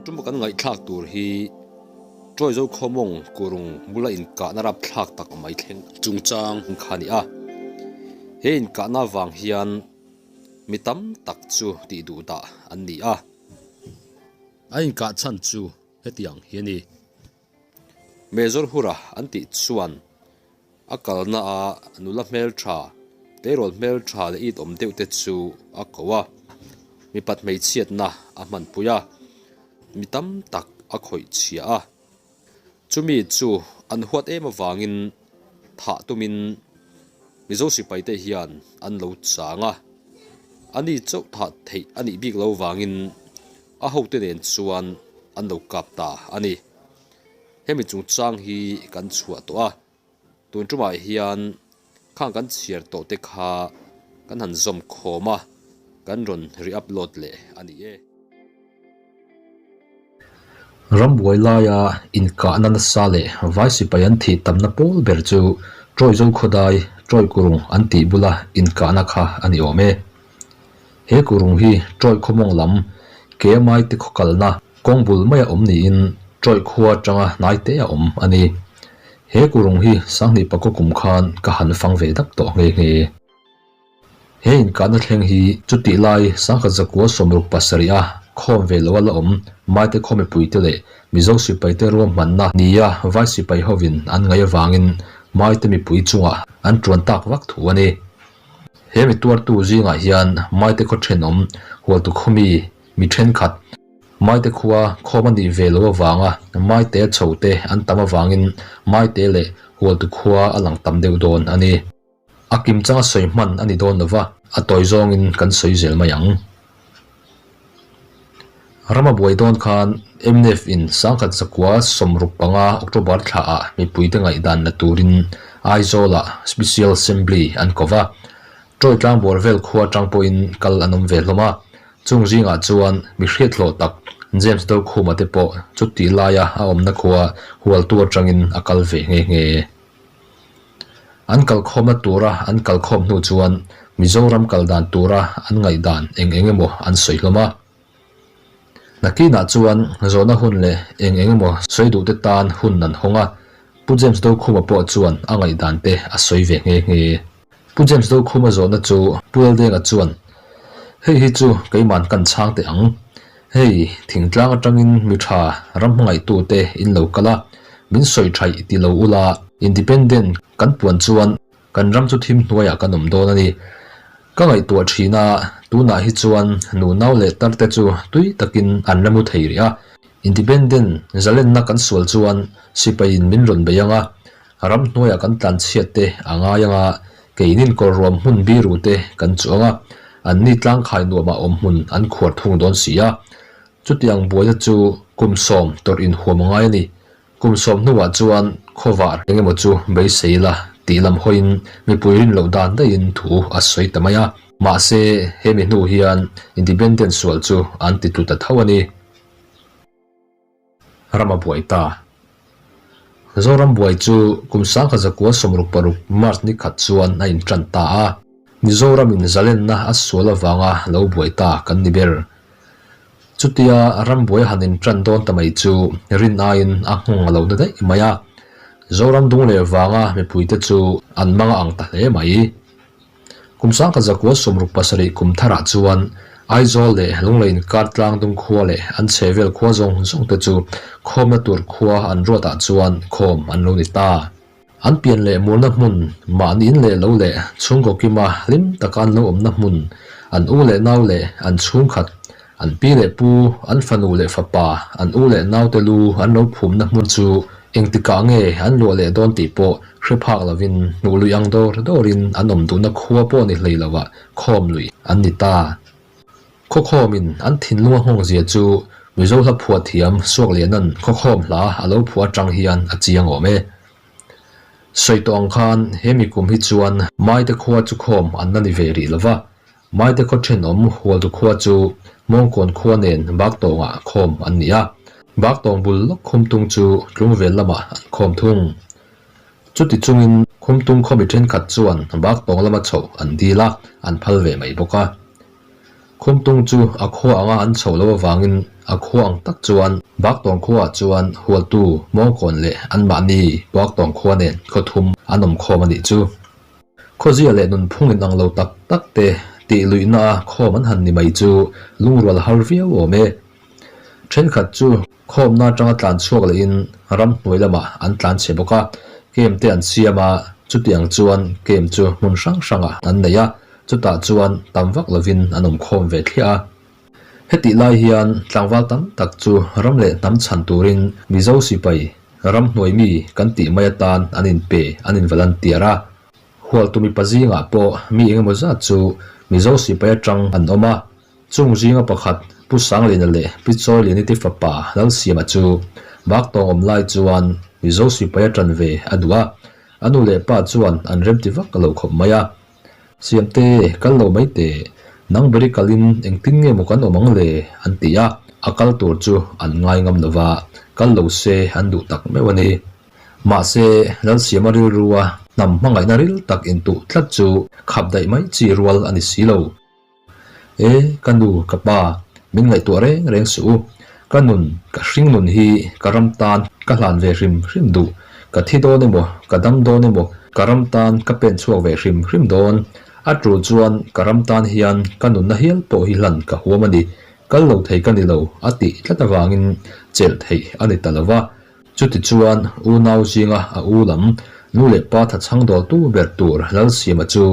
Tuma kan ngaihthlak tur hi Ṭawizo Khawmawng Kurung bula inkahna rapthlak tak mai thleng chungchang kha a ni a. He inkahna vang hian mi tam tak chu tih duh dah an ni a. A inkah chhan chu hetiang hi a ni. Mezawr hura an tih chuan a kalna a nula hmeltha, tleirawl hmeltha leh it awm deuh te chu a ko a, mipat hmeichhiatna a hmanpui a, mi tam tak a khawih chhia a. Chumi chu an huat em avangin thah tumin Mizo sipaite hian an lo chang a, ani chauh thah theih a nih bik lo vangin a hote nen chuan an lo kap ta a ni. Hemi chungchang hi kan chhuah tawh a, tun tumah hian khang kan chhiar tawh te kha kan han zawm khawm a, kan rawn re-upload leh a ni e. Rambuai laia inkahna nasa leh vai sipai an thih tamna pawl ber chu Ṭawizo khawdai, Ṭawi Kurung an tih bula inkahna kha a ni awm e. He kurung hi Ṭawi khawmawng lam KMI te khaw kalna kawng bul maia awm niin Ṭawi khua atanga hnai te a awm a ni. He kurung hi Sanghnih Pakaw kum khan ka han fang ve dap tawh nghe nghe. He inkahna thleng hi chutih lai Sangkhat zakua 67 a khawm ve loa la awm Maite khaw mipuite leh Mizo sipaite ruahmanna nia vai sipai hovin an ngaih avangin Maite mipui chungah an ṭuan tak vak thu a ni. He mi tuartu zingah hian Maite khaw ṭhenawm Hualtu khawmi mi ṭhenkhat Maite khua khawm a nih ve loh avanga Maite chho te an tam avangin Maite leh Hualtu khua a lang tam deuh dawn a ni. A kim changa sawi hman a ni dawn lova, a tawi zawngin kan sawi zel mai ang. Rama buai dawn khan mnf in 1965 October thla ah mipuite ngaihdan la turin Aizawl ah Special Assembly an ko va. Ṭawi tlangbuar vel khua atang pawhin kal an awm ve hlawm a, chung zingah chuan mi hriathlawh tak James Dokhuma te pawh chutih laia a awmna khua Hualtu atangin a kal ve nghe nghe. An kalkhawmna tura an kalkhawm hnu chuan Mizoram kal dan tura an ngaihdan eng eng emaw an sawi hlawm a. Nakinah chuan zawhna hun leh eng eng emaw sawi duhte tan hun an hawng a, Pu James Dokhuma pawh chuan a ngaihdan te a sawi ve nghe nghe. Pu James Dokhuma zawhna chu Pu Laldenga chuan, Hei hi chu keiman kan chhang teh ang. Hei, thingtlang atangin mi tha ram hmangaihtute in lo kal a, min sawi thaih ti lo ula, Independent kan puan chuan kan ram chu thim hnuaiah kan awm dawn a ni. Ka ngaihtuah thin a, tunah hi chuan nunau leh tarte chu tui takin an la mu thei rih a. Independent zalenna kan sual chuan sipaiin min rawn bei ang a, ram hnuaiah kan tlanchhiat te a ngai ang a, keinin kawr ruam hmun biru te kan chuang a, anni tlangkhai nuamah awm hmun an khuar thung dawn si a. Chutiang buaina chu kum sawm tawrh inhuam a ngai a ni. Kum sawm hnuah chuan khawvar eng emaw chu beisei la tih lam hawiin mipui rin loh dan daihin thu a sawi ta mai a. Mahse, hemi hnu hian Independent sual chu an ti tlu ta tho a ni. Ram a buai ta. Zoram buai chu kum 1966 March ni khat chuan a intan ta a. Mizoramin zalenna a sual avanga lo buai ta kan ni ber. Chutia ram buai han intan dawn ta mai chu rin aiin a nghawng a lo na daih mai a. Zoram dung leh vanga mipuite chu an mang a ang ta hle mai. Kum 1967 kum tharah chuan Aizawl leh Lunglei inkar tlang dung khua leh an chhehvel khua zawng zawng te chu khawmna tur khua an ruatah chuan khawm an lo ni ta. An pian leh murna hmun, mahni in leh lo leh chhungkaw kima hlim taka an lo awmna hmun, an u leh nau leh an chhungkhat, an pi leh pu, an fanu leh fapa, an u leh naute lu an lo phumna hmun chu engtikah nge an luah leh dawn tih pawh hre phak lovin hnuh lui ang dawr dawrin an awm duhna khua pawh ni hlei lovah khawm lui an ni ta. Khawkhawmin an thinlung a nghawng zia chu Mizo hla phuah thiam Suakliana'n khawkhawm hla a lo phuah atang hian a chiang awm e. Sawi tawh ang khan he mi kum hi chuan Maite khua chu khawm an la ni ve rih lova, Maite khaw thenawm Hualtu khua chu Mawngkawn khua nen Baktawngah khawm an ni a, Baktawng bul lawk Khumtung chu Tlungvel lamah an khawm thung. Chuti chungin Khumtung khaw mi thenkhat chuan Baktawng lama chhoh an dil a, an phal ve mai bawk a. Khumtung chu a khua anga an chhoh loh avangin a khua ang tak chuan Baktawng khuaah chuan Hualtu, Mawngkawn leh anmahni Baktawng khua nen khaw thum an awm khawm a nih chu. Khawzia leh nunphung inang lo tak tak te tih luihna a khawm an han ni mai chu lungrual har viau awm e. Thenkhat chu khawmna atanga tlan chhuak lehin ramhnuai lamah an tlan chhe bawk a, camp te an siam a, chutiang chuan camp chu hmun hrang hrangah an nei a, chutah chuan tam vak lovin an awm khawm ve thliah a. Hetih lai hian tlangval tam tak chu ram leh hnam chhan turin Mizo sipai ramhnuai mi kan tih mai atan an inpe an invalantiar a. Hualtu mipa zingah pawh mi engemaw zat chu Mizo sipai atang an awm a, chung zinga pakhat Pu Sangliana leh Pi Chawiliani te fapa Lalsiama chu Baktawng awm lai chuan Mizo sipai a tan ve a duh a, a nu leh pa chuan an remti vak lo khawp mai a. Siamte, kal lo mai teh, nang beri kalin engtin nge maw kan awm ang le? an ti a, a kal tur chu an ngai ngam lo va, kal lo se an duh tak meuh a ni. Mahse, Lalsiama rilrua hnam hmangaihna ril tak intuh tlat chu khap daih mai chi rual a ni si lo. E, ka nu, ka pa, min ngaihtuah reng reng suh u. Ka nun, ka hring nun hi ka ram tan ka hlan ve hrim hrim duh. Ka thi dawn emaw, ka dam dawn emaw, ka ram tan ka pen chhuak ve hrim hrim dawn. A tul chuan ka ram tan hian ka nunna hial pawh hi hlan ka huam a ni. Kal lo thei ka ni lo, a tih tlat avangin chelh theih a ni ta lo va. Chutichuan, unau zinga a u lam, nu leh pa thachhang dawltu ber tur Lalsiama chu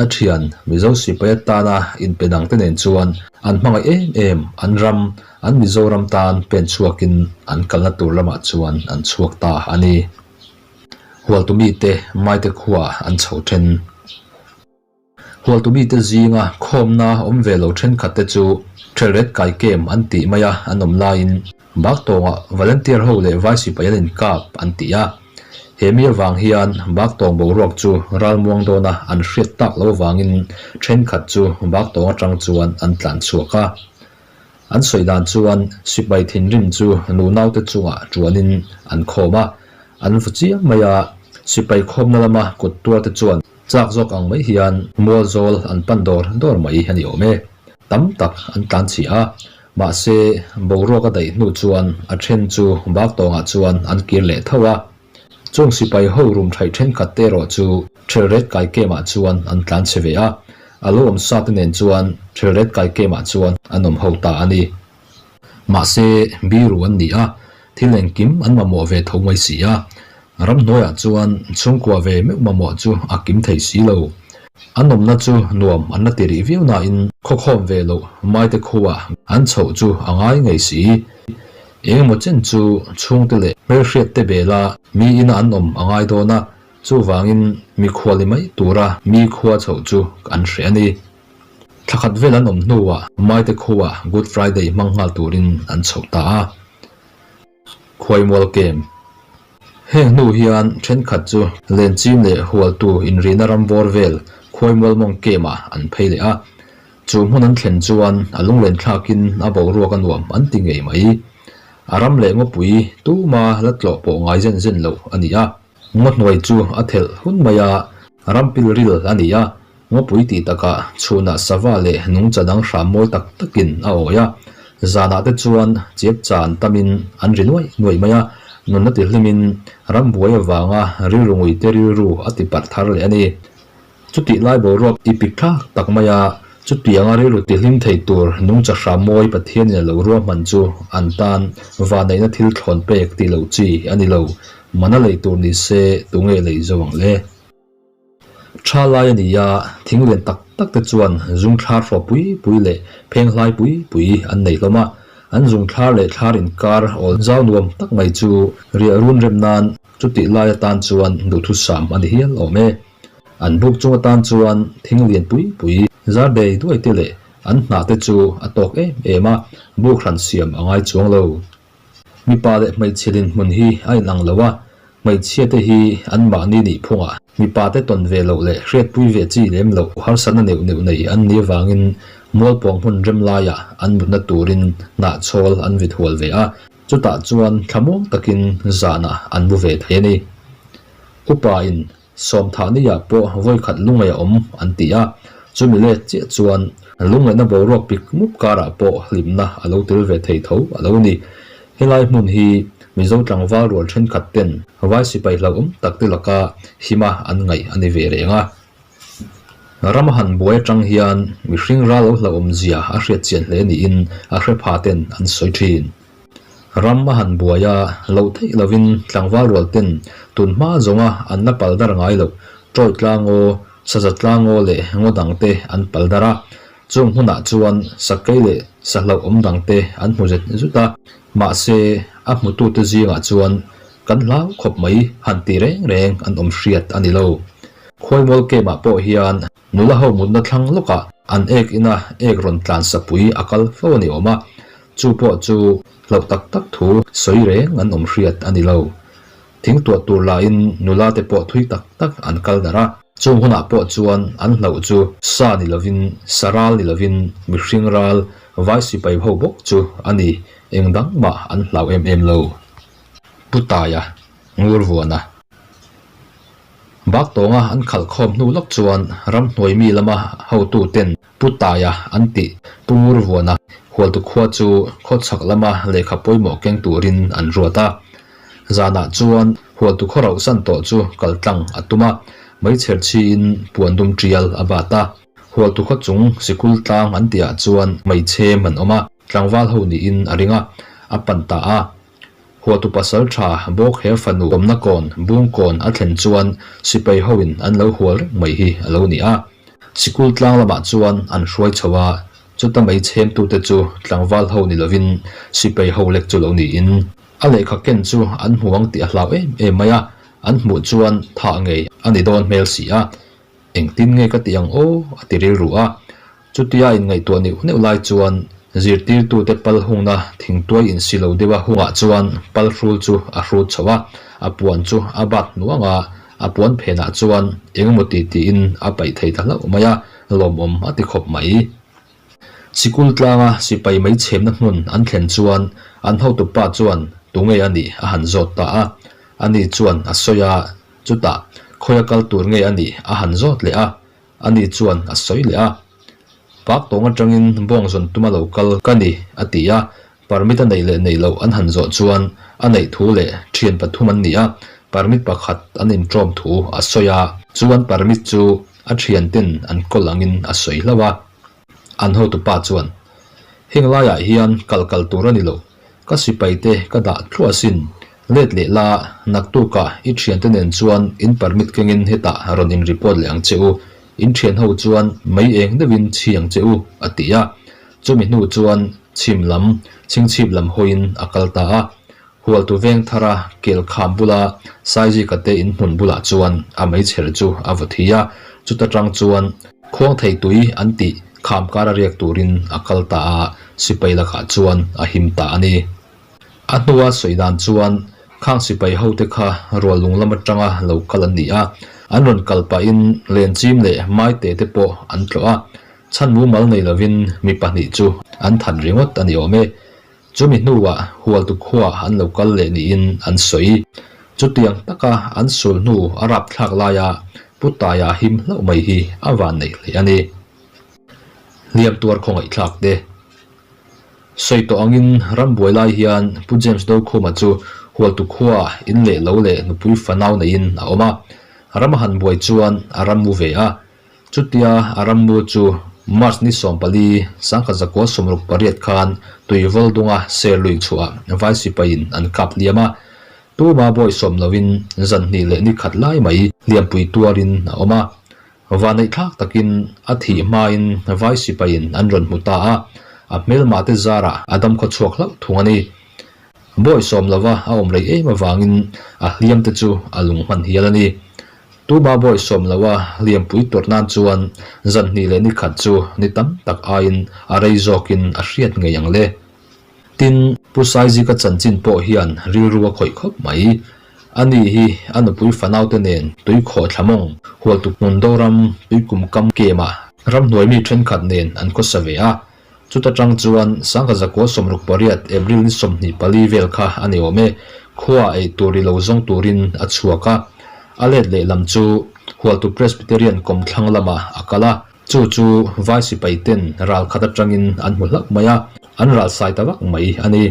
a thian Mizo sipai atana inpe dangte nen chuan an hmangaih em em, an ram, an Mizoram tan pen chhuakin an kalna tur lamah chuan an chhuak ta a ni. Hualtumite Maite khuaah an chho then. Hualtumite zinga khawmna awm ve lo thenkhatte chu Thelret kai kem an tih mai a an awm laiin Baktawngah volunteer ho leh vai sipai an inkap an ti a. He mi avang hian Baktawng boruak chu ralmuang dawna an hriat tak lo avangin thenkhat chu Baktawng atang chuan an tlan chhuak a. An sawi dan chuan sipai thinrim chu nunaute chungah tuanin an khawm a, an vu chiam mai a, sipai khawmna lama kut tuarte chuan Chak zawk ang mai hian mual zawl an pan dawr dawr mai a ni awm e. Tam tak an tlan chhi a, mahse boruak a daih hnu chuan a then chu Baktawngah chuan an kir leh tho a. Chung sipai ho rum thaih thenkhat te erawh chu Thelret kai kemah chuan an tlan chhe ve a, a lo awm sa te nen chuan Thelret kai kemah chuan an awm ho ta a ni. Mahse biru an ni a, thil engkim an mamawh ve tho mai si a. Ramhnuaiah chuan chhungkua ve meuh mamawh chu a kim thei si lo. An awmna chu nuam an la ti rih viau nain khawkhawm ve loh maite khuah an chhoh chu a ngai ngei si. Engemaw chen chu chhungte leh hmelhriatte bela mi ina an awm a ngai dawn a, chuvangin mikhuali mai tura mi khua chhoh chu an hreh a ni. Thla khat vel an awm hnuah Maite khuah Good Friday hmang nghal turin an chhoh ta a. Khuaimual Camp Heng hnu hian thenkhat chu Lenchim leh Hualtu inrihna ram bawr vel Khuaimual mawng Camp-ah an phei leh a. Chu hmun an thlen chuan a lunglen thlakin a boruak a nuam an ti ngei mai. A ram leh ngawpui tuma la tlawh pawh ngai zen zen loh a ni a. Ngawhnuai chu a thelh hun mai a, ram pilril a ni a. Ngawpui tih takah chhunah sava leh nungcha dang hram mawi tak takin a awi a, zanah te chuan chiap chan tamin an ri nuaih nuaih mai a, nunna ti hlimin rambuai avanga rilru nguite rilru a ti parh thar leh a ni. Chutih lai boruak i pik thlak tak mai a, chutianga rilru ti hlim thei tur nungcha hram mawi Pathianin a lo ruahman chu an tan vanneihna thil thlawn pek tih loh chi a ni lo, mana lei tur ni se tunge lei zo ang le? Tha lai a ni a, thing lian tak tak te chuan zung thlar hraw pui pui leh pheng hlai pui pui an nei hlawm a, an zung thlar leh thlar inkar awl zau nuam tak mai chu riah run rem nan chutih lai atan chuan duhthusam a ni hial awm e. An buk chung atan chuan thing lian pui pui zar dei duai te leh an hnah te chu a tawk em em a, buk hran siam a ngai chuang lo. Mipa leh hmeichhe dinhmun hi a inang lo a, hmeichhia te hi an mahni nih phungah mipa te tawn ve loh leh hriatpui ve chi lem loh harsatna neuh neuh nei an nih avangin mualpawng hmun rem laiah an mutna turin hnahchhawl an vit hual ve a, chutah chuan thlamuang takin zanah an mu ve thei a ni. Upa in Sawmthahniah pawh vawikhat lungaih a awm an ti a, chumi let chiah chuan Lungngaihna boruak pik mup karah pawh hlimna a lo tel ve thei tho a lo ni. Helai hmun hi Mizo tlangval rual thenkhat ten vai sipai hlauhawm tak te laka hima an ngaih a ni ve reng a. Ram a han buai atang hian mihring ral lo hlauhawm zia a hriat chian hle niin a hre pha ten an sawi thin. Ram a han buai a, loh theih lovin tlangval rual ten tun hma zawnga an la pal dar ngai loh Ṭawi tlangaw, Saza tlangaw leh ngaw dang te an pal dar a. Chung hmunah chuan sakei leh sahlauh awm dang te an hmu zet zut a. Mahse, a hmutute zingah chuan kan hlau khawp mai han ti reng reng an awm hriat a ni lo. Khuaimual camp-ah pawh hian nula ho mutna thlang lawkah an ek ina ek rawn tlan sapui a kal fo a ni awm a, chu pawh chu hlauh tak tak thu sawi reng an awm hriat a ni lo. Thing tuah tur lahin nula te pawh thui tak tak an kal darh a, chung hunah pawh chuan an hlauh chu sa ni lovin, sa ral ni lovin mihring ral vai sipai ho bawk chu a ni, eng dang mah an hlau em em lo. Pu Taia, Ngurvuana. Bak tawnga an khalh khawm hnu lawk chuan ramhnuai mi lama hotu ten Pu Taia an tih Pu Ngurvuana hualtu khua chu khawchhak lama lehkha pawimawh keng turin an ruat a. Zanah chuan hualtu khaw rauhsan tawh chu kal tlang a tum a, meichher chhiin puan dum tial a bat a. Hualtu khaw chung sikul tlang an tihah chuan meichhem an awm a, tlangval ho niin a ring a, a pan ta a. Huatu pasal tha bawk he fanu awmna kawn Bungkawn a thlen chuan sipai hoin an lo hual reng mai hi a lo ni a. Sikul tlang lamah chuan an hruai chho a, chuta mei chhemtute chu tlangval ho ni lovin sipai ho lek chu lo niin a lehkha ken chu an hmu ang tih a hlau em em mai a, an hmuh chuan thah ngei a ni dawn hmel si a. Engtin nge ka ti ang aw? a ti rilru a. Chutia inngaihtuah neuh neuh lai chuan zirtirtute pal hungna thingtuai insi lo deuha hungah chuan pal hrul chu a hrut chho a, a puan chu a bat hnuang a, a puan phenah chuan engemaw ti tiin a paih thei ta hlauh mai a, lawmawm a ti khawp mai. Sikul tlanga sipai mai chhemna hmun an thlen chuan an hotupa chuan tunge a nih a han zawt ta a, ani chuan a sawi a, chutah khawia kal tur nge a nih a han zawt leh a, Ani chuan a sawi leh a, Park tawng atangin bawng zawn tuma lo kal ka ni, a ti a. Permit a neih leh neih loh an han zawh chuan a neih thu leh thian pathum an ni a, permit pakhat an intawm thu a sawi a. Chuan permit chu a thianten an kawl angin a sawi hlauh a. An hotupa chuan, Heng laiah hian kal kal tur a ni lo, Ka sipaite ka dah thluah asin. Let leh la, naktukah i thiante nen chuan in permit kengin hetah rawn in report leh ang che u. In thian ho chuan mei eng deuhin chhi ang che u, a ti a. Chumi hnu chuan chhim lam, chhingchhip lam hawiin a kal ta a. Hualtu veng thara kel kham bula Saizika te in hmun bulah chuan a meichher chu a vaw thi a. Chuta tang chuan khuang thei tui an tih Kham kar a riak turin a kal ta a, sipai lakah chuan a him ta a ni. A hnua sawi dan chuan khang sipai hote kha rual lung lam atanga lo kal an ni a, an rawn kal pahin lenchim leh maite te pawh an tlawh a, chhan mumal nei lovin mi pahnih chu an that ringawt a ni awm e. Chumi hnuah hualtu khuaah an lo kal leh niin an sawi. Chutiang taka an sul hnu a rapthlak laia Pu Taia him hlauh mai hi a van neih hle a ni. Hliam tuar khawngaihthlak te. Sawi tawh angin rambuai lai hian Pu James Dokhuma chu hualtu khuaah in leh lo leh nupui fanau neiin a awm a. Ram a han buai chuan a ram mu ve a. Chutia a ram mu chu March ni 14, 1968 khan Tuivawl dunga ser lui chhuah vai sipaiin an kap hliam a. Tuma bawi sawm loin zan hnih leh ni khat lai mai hliampui tuarin a awm a. Vaneihthlak takin a thih hmain vai sipaiin an rawn hmu ta a, a hmelmahte zarah a dam khaw chhuak hlauh thung a ni. Bawi sawm lova a awm rei em avangin a hliamte chu a lung hman hial a ni. Tuma bawi sawm loa hliampui tawrh nan chuan zan hnih leh ni khat chu ni tam tak aiin a rei zawkin a hriat ngei ang le. Tin, Pu Saizika chanchin pawh hian rilru a khawih khawp mai. Ani hi a nupui fanaute nen tuikhawh thlamawng, hualtu hmun doram, tuikum kam kemah ramhnuai mi thenkhat nen an khawsa ve a. Chuta tang chuan 1968 April ni 24 vel kha a ni awm e, khua ei tur i lo zawng turin a chhuak a. A let lehlam chu Hualtu Presbyterian kawmthlang lamah a kal a. Chu chu vai sipai ten ral khat atangin an hmu hlauh mai a, an ral sai ta vak mai a ni.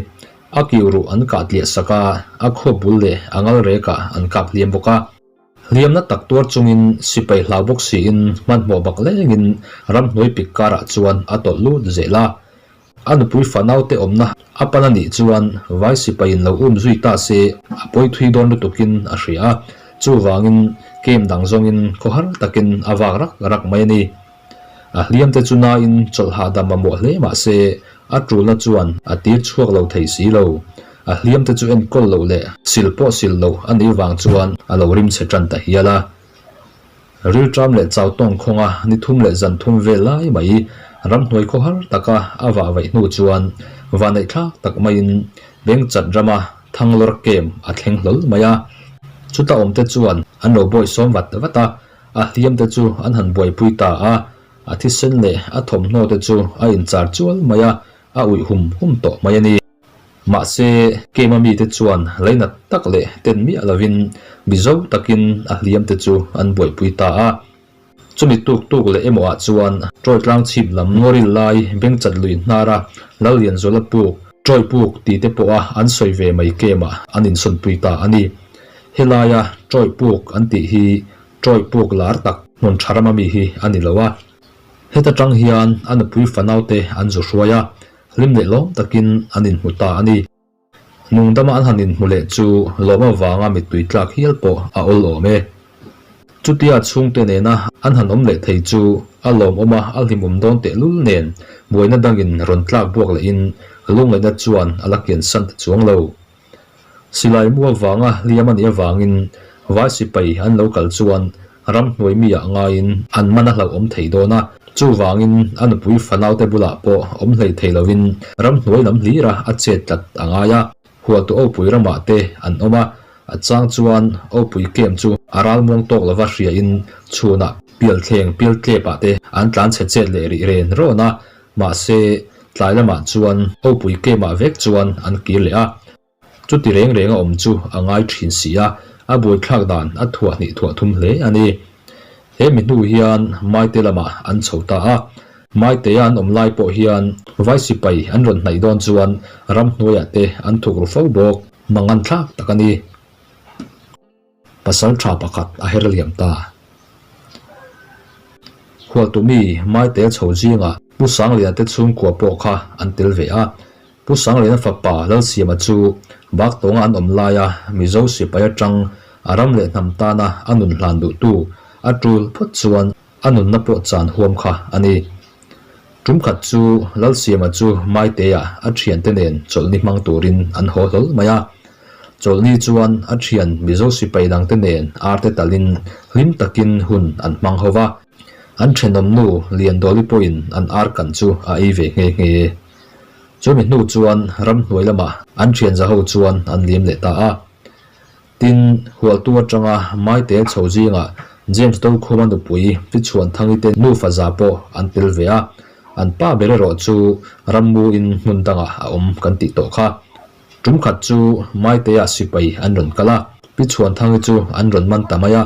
A kiu ruh an kah tliah sak a, a khuap bul leh a ngal rekah an kap hliam bawk a. Hliamna tak tuar chungin sipai hlau bawk siin hmanhmawh bak lengin ramhnuai pik karah chuan a tawlh lut zel a. A nupui fanaute awmna a pan a nih chuan vai sipaiin lo um zui ta se a pawi thui dawn lutukin a hria a, chuvangin kem dang zawngin khawhar takin a vak rak rak mai a ni. A hliamte chu nain chawlh hahdam mamawh hle mah se a tulna chuan a tir chhuak lo thei si lo. A hliamte chu enkawl loh leh sil pawh sil loh a nih vang chuan a lo rim chhe tan ta hial a. Rilṭam leh chau tawng khawnga ni thum leh zan thum vel lai mai ramhnuai khawhar taka a vah vaih hnu chuan vanneih thlak tak maiin Bengchat rama Thanglawr kem a thleng hlawl mai a. Chuta awmte chuan an lo bawi sawm vat vat a, a hliamte chu an han buaipui ta a, a thisen leh a thawmhnaw te chu a inchar chual mai a, a uih hum hum tawh mai a ni. Mahse, Kema mite chuan leinat tak leh ten miah lovin Mizo takin a hliamte chu an buaipui ta a. Chumi tuk tuk leh emaw ah chuan Troy tlang chhip lam ngawril lai bengchat lui hnara Lallianzuala puk, Troy puk tih te pawha an sawi ve mai Kema an insawnpui ta a ni. Helaia Troy puk an tih hi Troy puk lar tak hmun tha rama mi hi a ni lo a. Heta tang hian a nupui fanaute an zu hruai a, hlim leh lawm takin an inhmu ta a ni. Nungdama an han inhmu leh chu lawm avanga mittui tlak hial pawh a awl awm e. Chutia chhungte nena an han awm leh thei chu a lawmawm a, a hlimawm dawn tehlul nen buaina dangin rawn tlak buak lehin lungngaihna chuan a la kiansan ta chuang lo. Silai mu avanga hliam a nih avangin vai sipai an lo kal chuan ramhnuai mi ah ngaiin an man a hlauhawm thei dawn a, chuvangin a nupui fanaute bulah pawh awm hlei thei lovin ramhnuai lam hlira a chet tlat a ngai a, hualtu Opui ramah te an awm a, a chang chuan Opui kem chu a ralmuang tawk lova hriain chhunah pialthleng pialtlep ah te an tlan chhe chet leh rih ren rawn a, Mahse, tlai lamah chuan Opui Kemah vek chuan an kir leh a. Chuti reng reng a awm chu a ngai thin si a, a buaithlak dan a thuah hnih thuah thum hle a ni. He mi hnu hian Maite lamah an chho ta a. Maitea an awm lai pawh hian Vai sipai an rawn hnaih dawn chuan ramhnuaiah te an thuk ru fo bawk. Mangan thlak tak a ni. Pasal tha pakhat a her liam ta. Hualtumi Maitel chho zingah Pu Sangliana te chhungkua pawh kha an tel ve a. Pu Sangliana fapa Lalsiama chu Baktawnga an awm laia Mizo sipai atang a ram leh hnam tana a nun hlan duhtu a tul phawt chuan a nunna pawh chan huam kha a ni. Tum khat chu Lalsiama chu Maitea a thiante nen chawlhni hmang turin an haw hlawl mai a. Chawlhni chuan a thian Mizo sipai dangte nen arte talin hlim takin hun an hmang ho va. An thenawmnu Liandawli pawhin an ar kan chu a ei ve nghe nghe. Chumi hnu chuan ramhnuai lamah an thianza ho chuan an liam leh ta a. Tin, Hualtu atanga Maite chho zingah James Dokhuma nupui Pichhuan Thangi te nufa za pawh an tel ve a, an pa ber erawh chu rammuin hmun dangah a awm kan tih tawh kha. Tum khat chu Maite-ah sipai an rawn kal a, Pichhuan Thangi chu an rawn man ta mai a,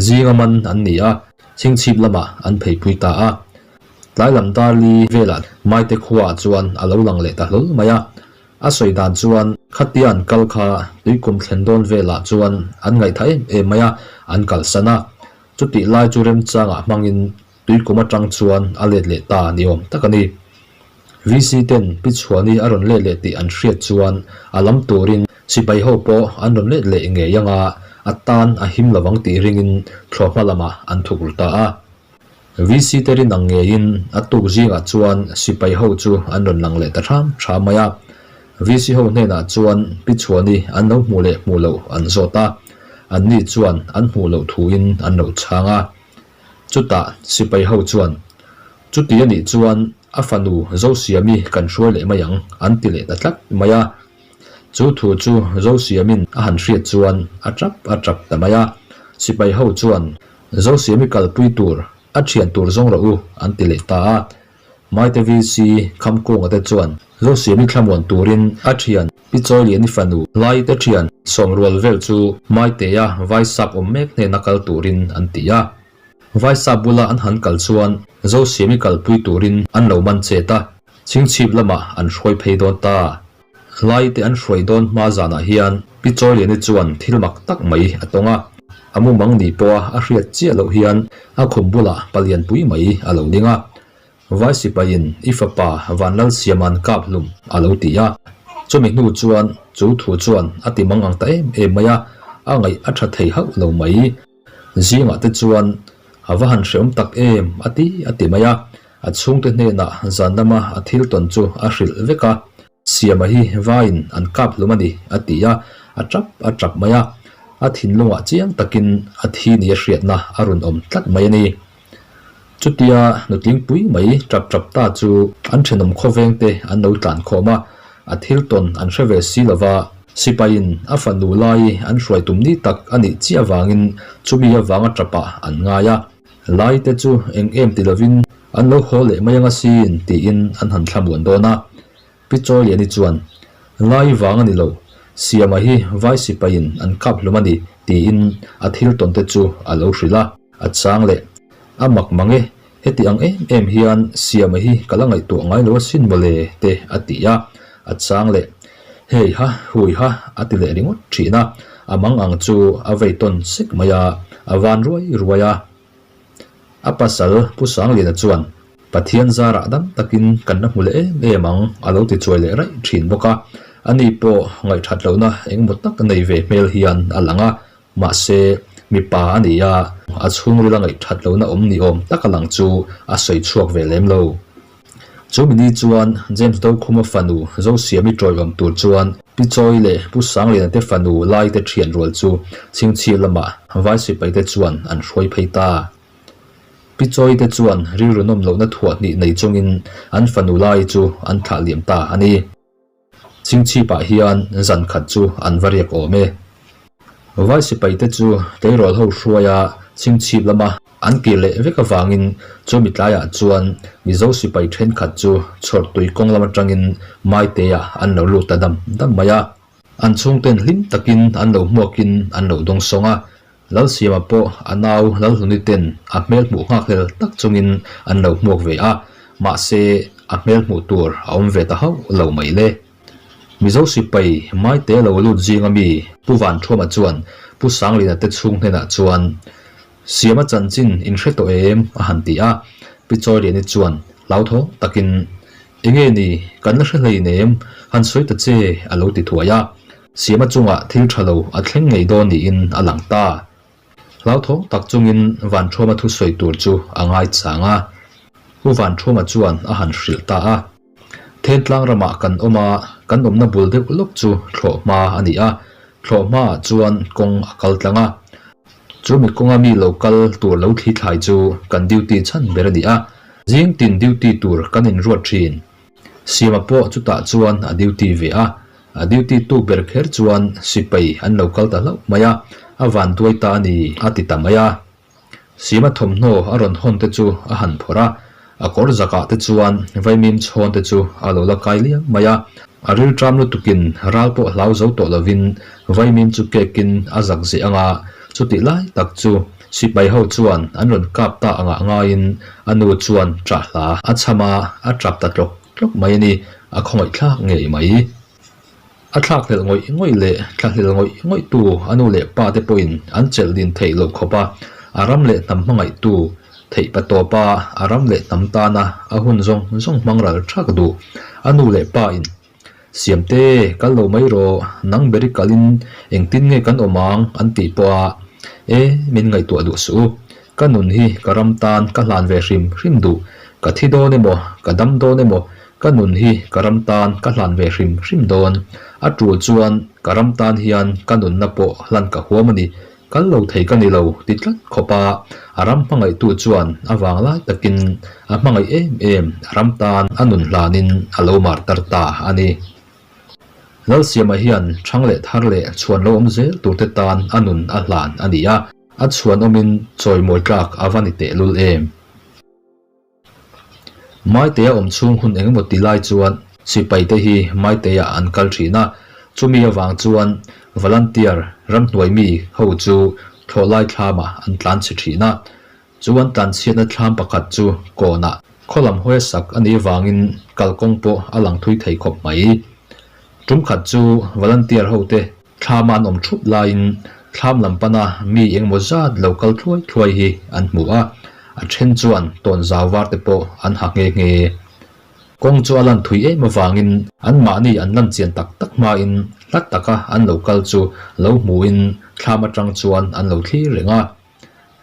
zinga man an ni a, chhingchhip lamah an pheipui ta a. Tlai lam darli velah Maite khuaah chuan a lo lang leh ta hlawl mai a, A sawi dan chuan khatia an kal kha tuikum thlen dawn velah chuan an ngaihthah em em mai a, an kalsan a. Chutih lai chu remchangah hmangin tuikum atang chuan a let leh ta ni awm tak a ni. VC ten Pichhuani a rawn let leh tih an hriat chuan a lam turin sipai ho pawh an rawn let leh ngei anga a tan a him lovang tih ringin thlawhhma lamah an thuk ru ta a. VC te rin ang ngeiin a tuk zingah chuan sipai ho chu an rawn lang leh ta hram hram mai a. VC ho hnenah chuan Pi Chhuani an lo hmuh leh hmuh loh an zawt a, anni chuan an hmuh loh thuin an lo chhang a. Chutah sipai ho chuan, Chuti a nih chuan a fanu Zosiami kan hruai leh mai ang an ti leh ta tlat mai a. Chu thu chu Zosiamin a han hriat chuan a tap a tap ta mai a. Sipai ho chuan Zosiami kalpui tur a thian tur zawng rawh u an ti leh ta a. Maite VC Khamkunga te chuan Zosiami thlamuan turin a thian Pi Chawiliani fanu Lai te thian sawmrual vel chu Maitea Vaisap awm mek hnena kal turin an ti a. Vaisap bula an han kal chuan Zosiami kalpui turin an lo man chet a, Chhingchhip lamah an hruai phei dawn ta. Lai te an hruai dawn hma zanah hian Pi Chawiliani chuan thil mak tak mai a tawng a, a mumang ni pawha a hriat chiah loh hian a khum bulah palian pui mai a lo ding a. Vai sipaiin i fapa Vanlalsiama'n kap hlum a lo ti a. Chumi hnu chuan chu thu chuan a ti mang ang ta em em mai a, a ngaih a tha thei hauh lo mai. Zingah te chuan a va han hreawm tak em a ti a ti mai a, a chhungte hnenah zan lama a thil tawn chu a hrilh vek a. Siama hi vaiin an kap hlum a ni a ti a, a tap a tap mai a, a thinlungah chiang takin a thi nia hriatna a rawn awm tlat mai a ni. Chutia nutlingpui mai tap tap ta chu an thenawm khawvengte an lo tlan khawm a, a thil tawn an hre ve si lova, sipaiin a fanu lai an hruai tum ni tak a nih chiah avangin chumi avanga tapah an ngai a. Lai te chu eng em ti lovin an lo haw leh mai anga sin tiin an han thlamuan dawn a. Pi Chawiliani chuan, Lai vang a ni lo, Siama hi vai sipaiin an kap hlum a ni tiin a thil tawn te chu a lo hrilh a. A chang leh, A mak mang e, heti ang em em hian Siama hi ka la ngaihtuah ngai lo asin mawle te a ti a. A chang leh, Hei ha, hui ha a ti leh ringawt thin a, a mang ang chu a vei tawn sek mai a, a van ruai ruai a. A pasal Pu Sangliana chuan, Pathian zarah dam takin kan la hmu leh em em ang a lo ti chuai leh raih thin bawk a. Ani pawh ngaihthat lohna engemaw tak nei ve hmel hian a lang a, mahse mipa a ni a, a chhungrila ngaihthat lohna awm ni awm tak a lang chu a sawi chhuak ve lem lo. Chu mini chuan James Dokhuma fanu Zosiami tawiawm tur chuan Pi Chawi leh Pu Sangliana te fanu lai te thian rual chu Chhingchhip lamah vai sipai te chuan an hruai phei ta. Pi Chawi te chuan rilru nawm lohna thuah hnih nei chungin an fanu lai chu an thlah liam ta a ni. Chhingchhipah hian zan khat chu an va riak awm e. Vai sipai te chu tleirawl ho hruaia Chhingchhip lama an kir leh vek avangin chu mitlaiah chuan Mizo sipai thenkhat chu chhawrtui kawng lam atangin Maite-ah an lo lut ta dam dam mai a. An chhungten hlim takin an lo hmuakin an lo dawngsawng a, Lalsiama pawh a nau Lalhluni ten a hmel hmuh nghakhlel tak chungin an lo hmuak ve a, mahse a hmel hmuh tur a awm ve ta hauh lo mai le. Mizo sipai Maite lo lut zinga mi Pu Vanthuama chuan Pu Sanglina te chhung hnenah chuan Siama chanchin in hre tawh em? a han ti a, Pi Chawiliani chuan hlauthawng takin Enge ni, kan la hre hleinem, han sawi ta che a lo ti thuai a. Siama chungah thil tha lo a thleng ngei dawn niin a lang ta. Hlauthawng tak chungin Vanthuama thusawi tur chu a ngaichang a. Pu Vanthuama chuan a han hrilh ta a. Thentlang ramah kan awm a, kan awmna bul deuh lawk chu thlawhhma a ni a. Thlawhhmaah chuan kawng a kal tlang a. Chu mi kawnga mi lo kal tur lo thli thlai chu kan duty chhan ber a ni a. Zing tin duty tur kan inruat thin. Siama pawh chutah chuan a duty ve a, a duty tuk ber kher chuan sipai an lo kal ta hlauh mai a, a van duai ta a ni a ti ta mai a. Siama thawmhnaw a rawn hawn te chu a han phawrh a, a kawr zakah te chuan vaimim chhawn te chu a lo la kai liam mai a, a rilṭam lutukin ral pawh hlau zo tawh lovin vaimim chu kekin a zak zeh ang a, chutih lai tak chu Sipai ho chuan an rawn kap ta angah ngaiin a nu chuan ṭah hla a chham a, a ṭap ta tlawk tlawk mai a ni, a khawngaih thlak ngei mai. A thlak hlelh ngawih ngawih leh thla hlel ngawih ngawih tu a nu leh pa te pawhin an chelh din theih loh khawp a, a ram leh hnam hmangaih tu theih pa tawp a, a ram leh hnam tana a hun zawng zawng hmang ral ṭhak duh a nu leh pa in Siamte, kal lo mai rawh, nang beri kalin engtin nge kan awm ang an tih pawh a, e, min ngaihtuah duh suh u. Ka nun hi ka ram tan ka hlan ve hrim hrim duh, ka thi dawn emaw, ka dam dawn emaw, ka nun hi ka ram tan ka hlan ve hrim hrim dawn. A tul chuan ka ram tan hian ka nunna pawh hlan ka huam a ni, Kal lo thei ka ni lo ti tlat khawp a, a ram hmangaihtu chuan a vang lai takin a hmangaih em em a ram tan a nun hlanin a lo mar tar ta a ni. Lalsiama hian thang leh thar leh chhuan lo awm zel turte tan a nun a hlan a ni a, a chhuan awmin chawimawi tlak a va ni tehlul em. Maite-a awm chhung hun engemaw ti lai chuan sipaite hi Maite-ah an kal thin a, chumi avang chuan volunteer ramhnuai mi ho chu thlawhlai thlamah an tlan chhe thin a. Chu an tlanchhiatna thlam pakhat chu kawnah khaw lam hawia sak a nih vangin kalkawng pawh a lang thui thei khawp mai. Tum khat chu volunteer hote thlama an awm thup laiin thlam lam pana mi engemaw zat lo kal thluai thluai hi an hmu a, a then chuan tawn zau var te pawh an ha nghe nghe. Kawng chu a lan thui em avangin anmahni an lan chian tak tak hmain hlat taka an lo kal chu lo hmuin thlam atang chuan an lo thlir reng a.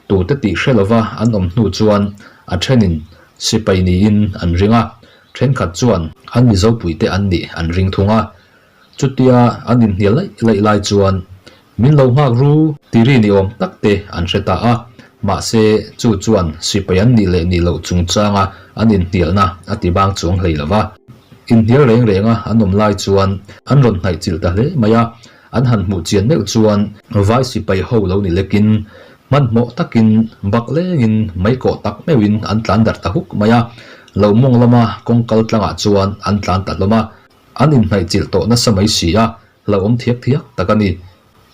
Tute tih hre lova an awm hnu chuan a thenin sipai niin an ring a, thenkhat chuan an Mizopuite an nih an ring thung a. Chutia an inhnial laih laih lai chuan min lo nghak ru ti ri ni awm tak te an hre ta a, mahse chu chuan sipai an nih leh nih loh chungchanga an inhnialna a ti bang chuang hlei lo va. Inhnial reng renga an awm lai chuan an rawn hnaih chilh ta hle mai a, An han hmuh chian meuh chuan vai sipai ho lo ni lekin hmanhmawh takin bak lengin mei kawh tak meuhin an tlan darh ta huk mai a, lo mawng lama kawng kal tlangah chuan an tlan ta hlawm a, an inhnaih chilh tawh nasa mai si a, hlauhawm thiak thiak tak a ni.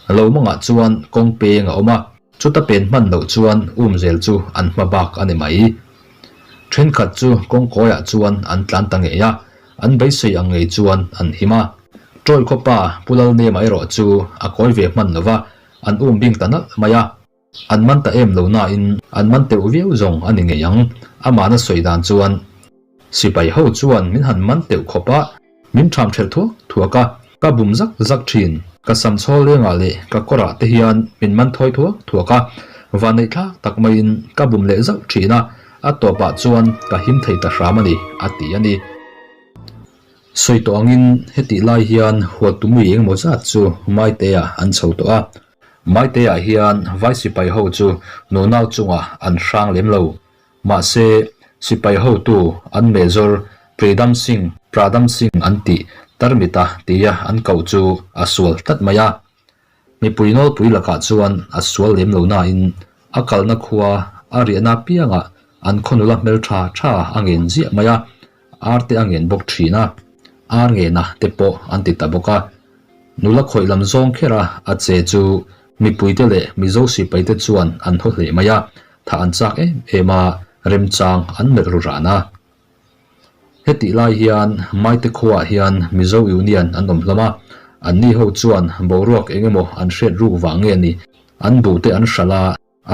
Lo mawngah chuan kawng peng a awm a, chuta pen hman loh chuan um zel chu an hma bak a ni mai. Thenkhat chu kawng kawiah chuan an tlan ta ngei a, An beisei ang ngei chuan an him a. Ṭawi khawpa Pu Lalnema erawh chu a kawi ve hman lo va, an um bing ta nalh mai a. An man ta em lo nain an man teuh viau zawng a ni ngei ang, amahna sawi dan chuan. Sipai ho chuan min han man teuh khawp a, min ṭham ṭhelh thuak thuak a, ka bum zak zak ṭhin. Ka sam chhawl lengah leh ka kawrah te hian min man thawi thuak thuak a, vanneih thlak tak maiin ka bum leh zauh ṭhin a, A tawpah chuan ka him thei ta hram a ni, a ti a ni. Sawi tawh angin hetih lai hian hualtumui engemaw zat chu Maite-ah an chho tawh a. Maite-ah hian vai sipai ho chu nunau chungah an hrang lem lo. Mahse, sipai hotu an Major Pridam Singh, Pradam Singh an tih Tarmita tia an koh chu a sual tlat mai a. Mipui nawlpui lakah chuan a sual lem lo nain a kalna khua a riahna apiangah an khaw nula hmel tha tha a ngen ziah mai a, ar te a ngen bawk thin a, ar ngena te pawh an ti ta bawk a. Nula khawih lam zawng kher a a che chu mipuite leh Mizo sipaite chuan an haw hle mai a, thah an chak em em a, remchang an melh ru ran a. Hetih lai hian Maite khuaah hian Mizo Union an awm hlawm a, anni ho chuan boruak eng emaw an hriat ruk vang nge ni, an buhte an hralh a,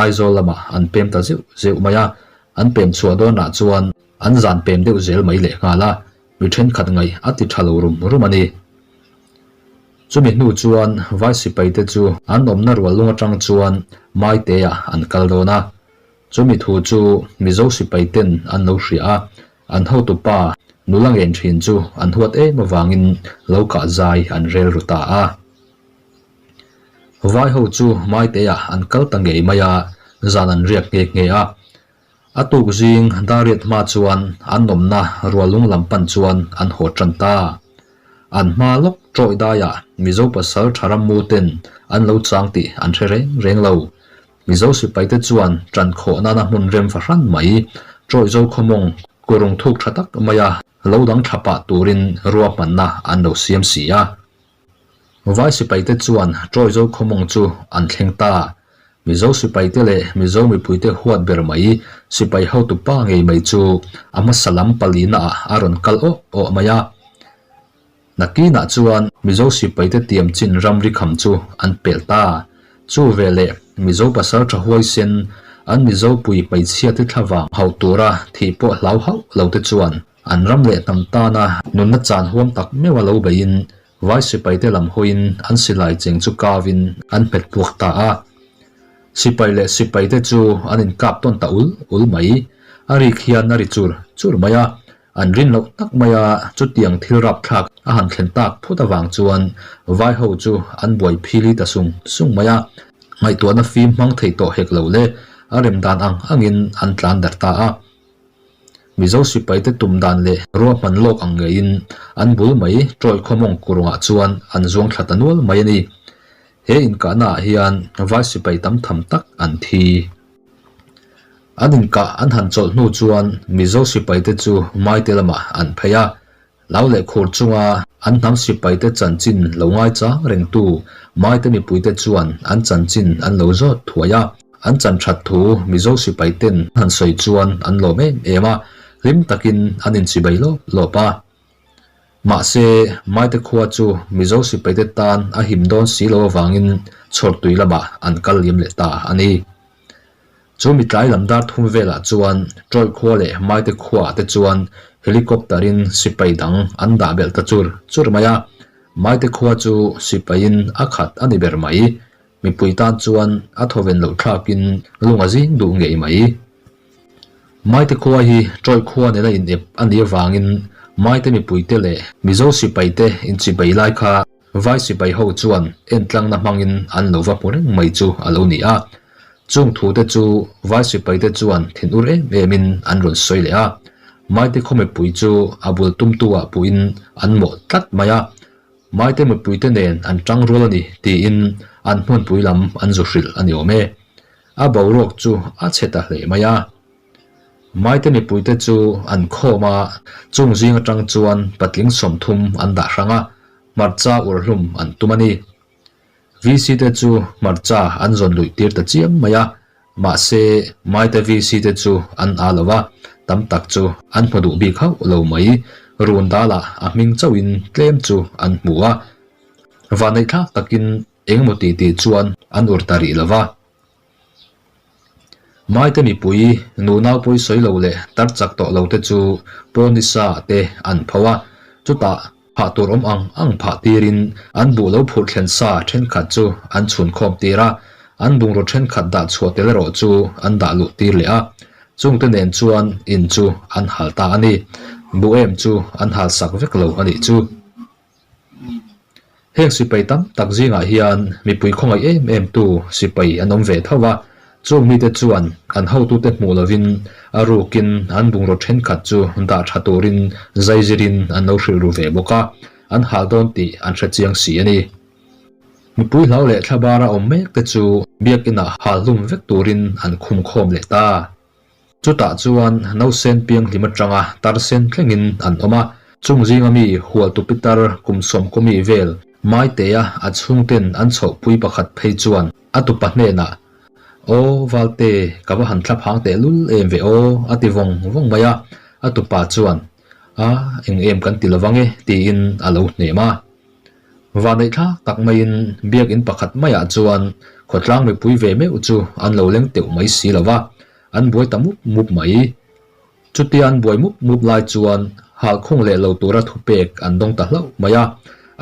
Aizawl lamah an pem ta zeuh zeuh mai a, an pem chhuah dawnah chuan an zan pem deuh zel mai lehnghal a, mi thenkhat ngaih a ti tha lo rum rum a ni. Chumi hnu chuan vai sipaite chu an awmna rual lung atang chuan Maite-ah an kal dawn a, Chumi thu chu Mizo sipai ten an lo hria a, an hotu pa nula ngen thin chu an huat em avangin lo kah zai an rel ru ta a. Vai ho chu Maite-ah an kal ta ngei mai a, zan an riak nghe nghe a. A tuk zing Dariat hma chuan an nawmna Rualung lam pan chuan an haw tan ta. An hma lawk tawih daiah Mizo pasal tha rammu ten an lo chang tih an hre reng reng lo. Mizo sipaite chuan ṭan khawh nana hmun rem fahran mai, Ṭawihzo khawmawng kurung thuk ṭha tak maia lo dang thla pah turin ruahmanna an lo siam si a. Vai sipaite chuan Ṭawihzo khawmawng chu an thleng ta. Mizo sipaite leh Mizo mipuite huat ber mai sipai hotu pa ngei mai chu a hmasa lam palinaah a rawn kal awh awh mai a. Nakinah chuan Mizo sipaite tiam chin ramri kham chu an pelh ta. Chu veleh Mizo pasal tha huaisen an Mizo pui hmeichhiate thlavang hauh tura thih pawh hlau hauh lo te chuan an ram leh hnam tana nunna chan huam tak meuha lo beihin vai sipaite lam hawiin an silai cheng chu kavin an hmet puak ta a. Sipai leh sipaite chu an inkap tawn ta ul ul mai. A rik hian a ri chur chur mai a. An rin loh tak mai a, chutiang thil rapthlak a han thlen tak phut avang chuan vai ho chu an buai phili ta sung sung mai a, ngaihtuahna fim hmang thei tawh hek lo le, a rem dan ang angin an tlan darh ta a. Mizo sipaite tum dan leh ruahman lawk ang ngeiin an bul mai Ṭawi khawmawng kurungah chuan an zuang thla ta nual mai a ni. He inkahna ah hian vai sipai tam tham tak an thi. An inkah an han chawlh hnu chuan Mizo sipaite chu Maite lamah an phei a, Lau leh khur chunga an hnam sipaite chanchin lo ngaichang rengtu Maite mipuite chuan an chanchin an lo zawt thuai a. An chan that thu Mizo sipai ten han sawi chuan an lawm em em a, hlim takin an inchibai lawp lawp a. Mahse, Maite khua chu Mizo sipaite tan a him dawn si lo avangin chhawrtui lamah an kal liam leh ta a ni. Chu mi tlai lam dar thum velah chuan Troy khua leh Maite khuaah te chuan helicopter in sipai dang an dah belh ta chur chur mai a. Maite khua chu sipaiin a khat a ni ber mai. Mipui tan chuan a thawven loh thlakin lung a zing duh ngei mai. Maite khua hi Troy khua nena inep a nih avangin Maite mipuite leh Mizo sipaite inchibei lai kha Vai sipai ho chuan entlangna hmangin an lo va hmu reng mai chu a lo ni a. Chung thute chu vai sipaite chuan thinur em emin an rawn sawi leh a. Maite khaw mipui chu a bul tumtu ah puhin an mawh tlat mai a. Maite mipuite nen an tang rual a ni tiin an hmunpui lam an zu hrilh a ni awm e. A boruak chu a chhe ta hle mai a. Maite mipuite chu an khawm a, chung zing atang chuan patling 30 an dah hrang a, hmarcha urhlum an tum a ni. VC te chu hmarcha an zawn luih tir ta chiam mai a, mahse Maite VC te chu an a lo a, tam tak chu an hmu duh bik hauh lo mai. Run dalah a hming chauhin tlem chu an hmu a, vanneihthlak takin engemaw tih tih chuan an ur ta rih lo va. Maite mipui, nu naupui sawi lo leh tar chak tawh lo te chu pawn nisa te an pho a, chutah phah tur awm ang ang phah tirin an buh lo phurh thlen sa thenkhat chu an chhun khawm tir a, an bungraw thenkhat dah chhuah tel erawh chu an dah luh tir leh a, chungte nen chuan in chu an hal ta a ni. Buh em chu an hal sak vek lo a nih chu. Heng sipai tam tak zingah hian mipui khawngaih em em tu sipai an awm ve tho a, chung mite chuan an hotute hmuh lovin a rukin an bungraw thenkhat chu dah tha turin zaizirin an lo hrilh ru ve bawk a, an hal dawn tih an hre chiang si a ni. Mipui hlau leh thlabara awm mek te chu biakinah hal hlum vek turin an khum khawm leh ta. Chutah chuan nausen pianghlim atanga tarsen thlengin an awm a, chung zinga mi hualtu pitar kum sawmkawmi vel Maitea a chhungten an chhohpui pakhat phei chuan a tupa hnenah, Aw Valte, ka va han thla phang tehlul em ve aw, a ti vawng vawng mai a. A tupa chuan, A, eng em kan ti lovang e, tiin a lo hnem a. Vanneih thlak tak maiin biakin pakhat maiah chuan khawtlang mipui ve meuh chu an lo leng teuh mai si lo va, an buai ta mup mup mai. Chutia an buai mup mup lai chuan hal khung leh lo tura thupek an dawng ta hlauh mai a,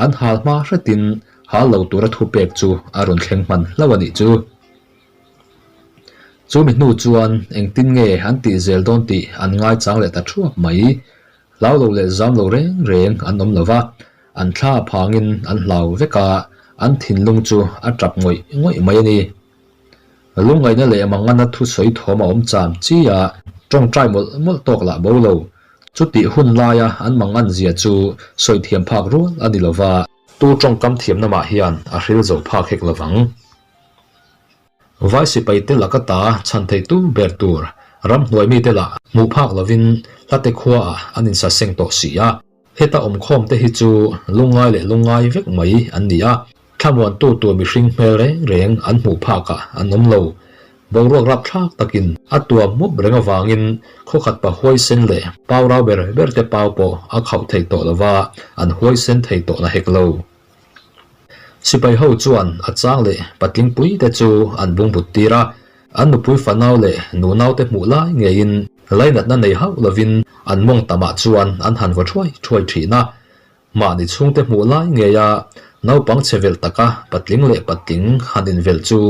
an hal hma hretin hal lo tura thupek chu a rawn thleng hman hlauh a nih chu. Chumi hnu chuan engtin nge an tih zel dawn tih an ngaichang leh ta thuap mai. Hlau lo leh zam lo reng reng an awm lo va, an thla phangin an hlau vek a, an thinlung chu a tap ngawih ngawih mai a ni. Lungngaihna leh mangana thusawi thawm a awm cham chi a, tawngtai mawlh mawlh tawk lah bo lo. Chutih hun laia an mangan zia chu sawi thiam phak rual a ni lo va. Tu tawngkam thiamna mah hian a hril zo phak hek lo vang. Vai sipai te laka ta chhan thei tu ber tur ramhnuai mite lah hmuh phak lovin hlate khuaah an insa seng tawh si a. Heta awmkhawm te hi chu lungngai leh lungngai vek mai an ni a, thlamuantu tur mihring hmel reng reng an hmuh phakah an awm lo. Boruak rapthlak takin a tuam mup reng avangin khawkhat pa huaisen leh pau rau ber ber te pau pawh a khauh thei tawh lova, an huaisen thei tawh na hek lo. Sipai ho chuan a chang leh patling pui te chu an bungbut tir a, an nupui fanau leh nunau te hmuh lai ngeiin lainatna nei hauh lovin an mawng tamah chuan an han vaw thuai thuai thin a. Mahni chhungte hmuh lai ngeia naupang chhe velh taka patling leh patling han invelh chu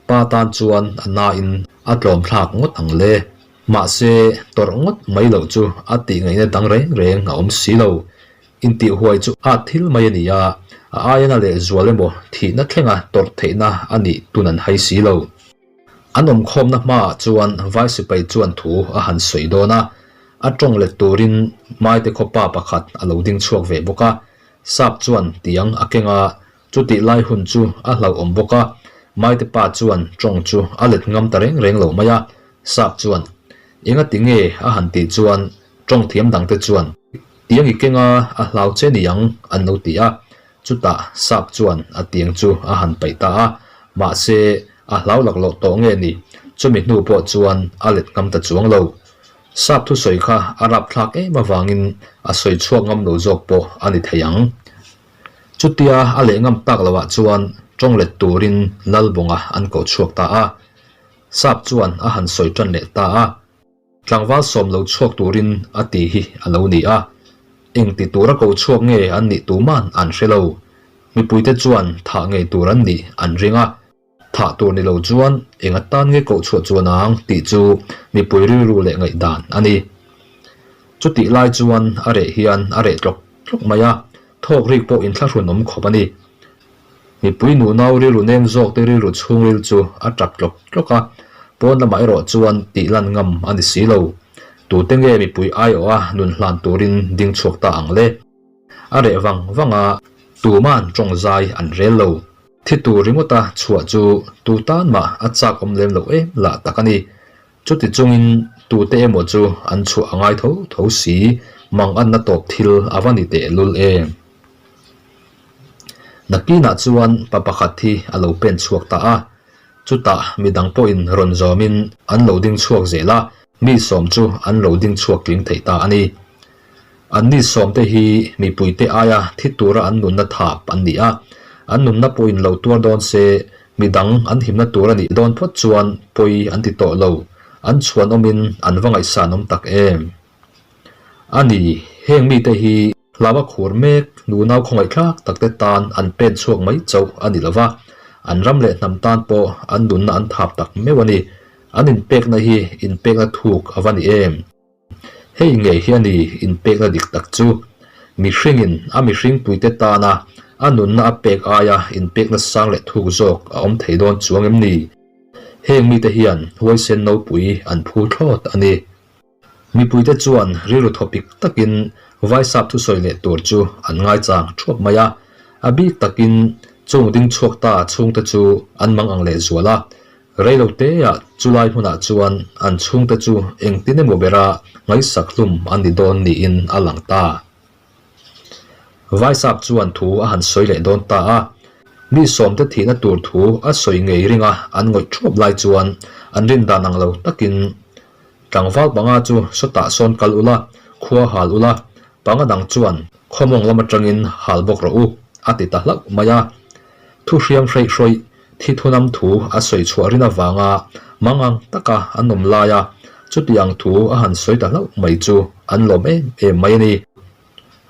pa tan chuan a nain a tlawm thlak ngawt ang le. Mahse, tawrh ngawt mai loh chu a tih ngaihna dang reng reng a awm si lo. Intihhuai chu at thil mai a ni a, a aiana leh zual emaw thihna thlenga tawrh theihna a nih tun an hai si lo. An awmkhawmna hmaah chuan vai sipai chuan thu a han sawi dawn a, a tawng let turin Maite khawpa pakhat a lo ding chhuak ve bawk a, Sap chuan tiang a keng a, chutih lai hun chu a hlauhawm bawk a, Maite pa chuan tawng chu a let ngam ta reng reng lo mai a, Sap chuan, Engati nge a han tih chuan tawng thiam dangte chuan, Tiang i keng a, a hlau che ni ang, an lo ti a. Chutah Sap chuan a tiang chu a han paih ta a, mahse A hlau laklawh tawh nge ni? Chumi hnu pawh chuan a let ngam ta chuang lo. Sap thusawi kha a rapthlak em avangin a sawi chhuak ngam lo zawk pawh a ni thei ang. Chutia a leh ngam tak loah chuan tawng let turin Lalbawnga an koh chhuak ta a. Sap chuan a han sawi tan leh ta a. Tlangval sawm lo chhuak turin a ti hi a lo ni a. Eng ti tura ko chhuak nge an nih tuman an hre lo. Mipuite chuan thah ngei tur an nih an ring a. Thah tur ni lo chuan eng atan nge koh chhuah chuan ang tih chu mipui rilru leh ngaihdan a ni. Chutih lai chuan a reh hian a reh tlawk tlawk mai a, thawk rik pawh inthlahrun awm khawp a ni. Mipui nunau rilru nem zawk te rilru chhungril chu a tap tlawk tlawk a, pawn lamah erawh chuan tih lan ngam a ni si lo. Tute nge mipui aiawha nun hlan turin ding chhuak ta ang le? A reh vang vang a, tuman tawng zai an rel lo. Thi tur ringawta chhuah chu tu tan mah a chak awm lem loh em lah tak a ni. Chuti chungin tute emaw chu an chhuah a ngai tho tho si, mang anna tawp thil a va ni teh lul em. Nakinah chuan pa pakhat hi a lo pen chhuak ta a, chutah midang pawhin rawn zawmin an lo ding chhuak zel a, mi sawm chu an lo ding chhuak tling thei ta a ni. Anni sawmte hi mipuite aia thi tura an nunna thap an ni a, an nunna pawhin lo tuar dawn se midang an himna tur a nih dawn phawt chuan pawi an ti tawh lo, an chhuanawmin an va ngaihsanawm tak em. A ni, heng mite hi hlava khur mek nunau khawngaihthlak takte tan an pen chhuak mai chauh a ni lova, an ram leh hnam tan pawh an nunna an thap tak meuh a ni. An inpekna hi inpekna thuk a va ni em? Hei ngei hi a ni inpekna dik tak chu. Mihringin a mihringpuite tana a nunna a pek aia inpekna sang leh thuk zawk a awm thei dawn chuang em ni? Heng mite hian huaisen nopui an phu thlawt a ni. Mipuite chuan rilru thawpik takin Vaisap thusawi leh tur chu an ngaichang thuap mai a, a bik takin chung ding chhuak ta chhungte chu an mang ang lehzual a. Reiloteah chulai hmunah chuan an chhungte chu engtin emaw bera ngaihsak hlum an ni dawn niin a lang ta. Vaisap chuan thu a han sawi leh dawn ta a, mi sawmte thihna tur thu a sawi ngei ringa an ngawih thuap lai chuan an rin dan ang lo takin tlangval panga chu sawtah sawn kal ula, khua hal ula, panga dang chuan khawmawng lam atangin hal bawk rawh u, a ti ta hlauh mai a. Thu hriam hreih hrawih thi thunam thu a sawi chhuah rin avanga mangang taka an awm lai a, chuti ang thu a han sawi ta hlauh mai chu an lawm em em mai a ni.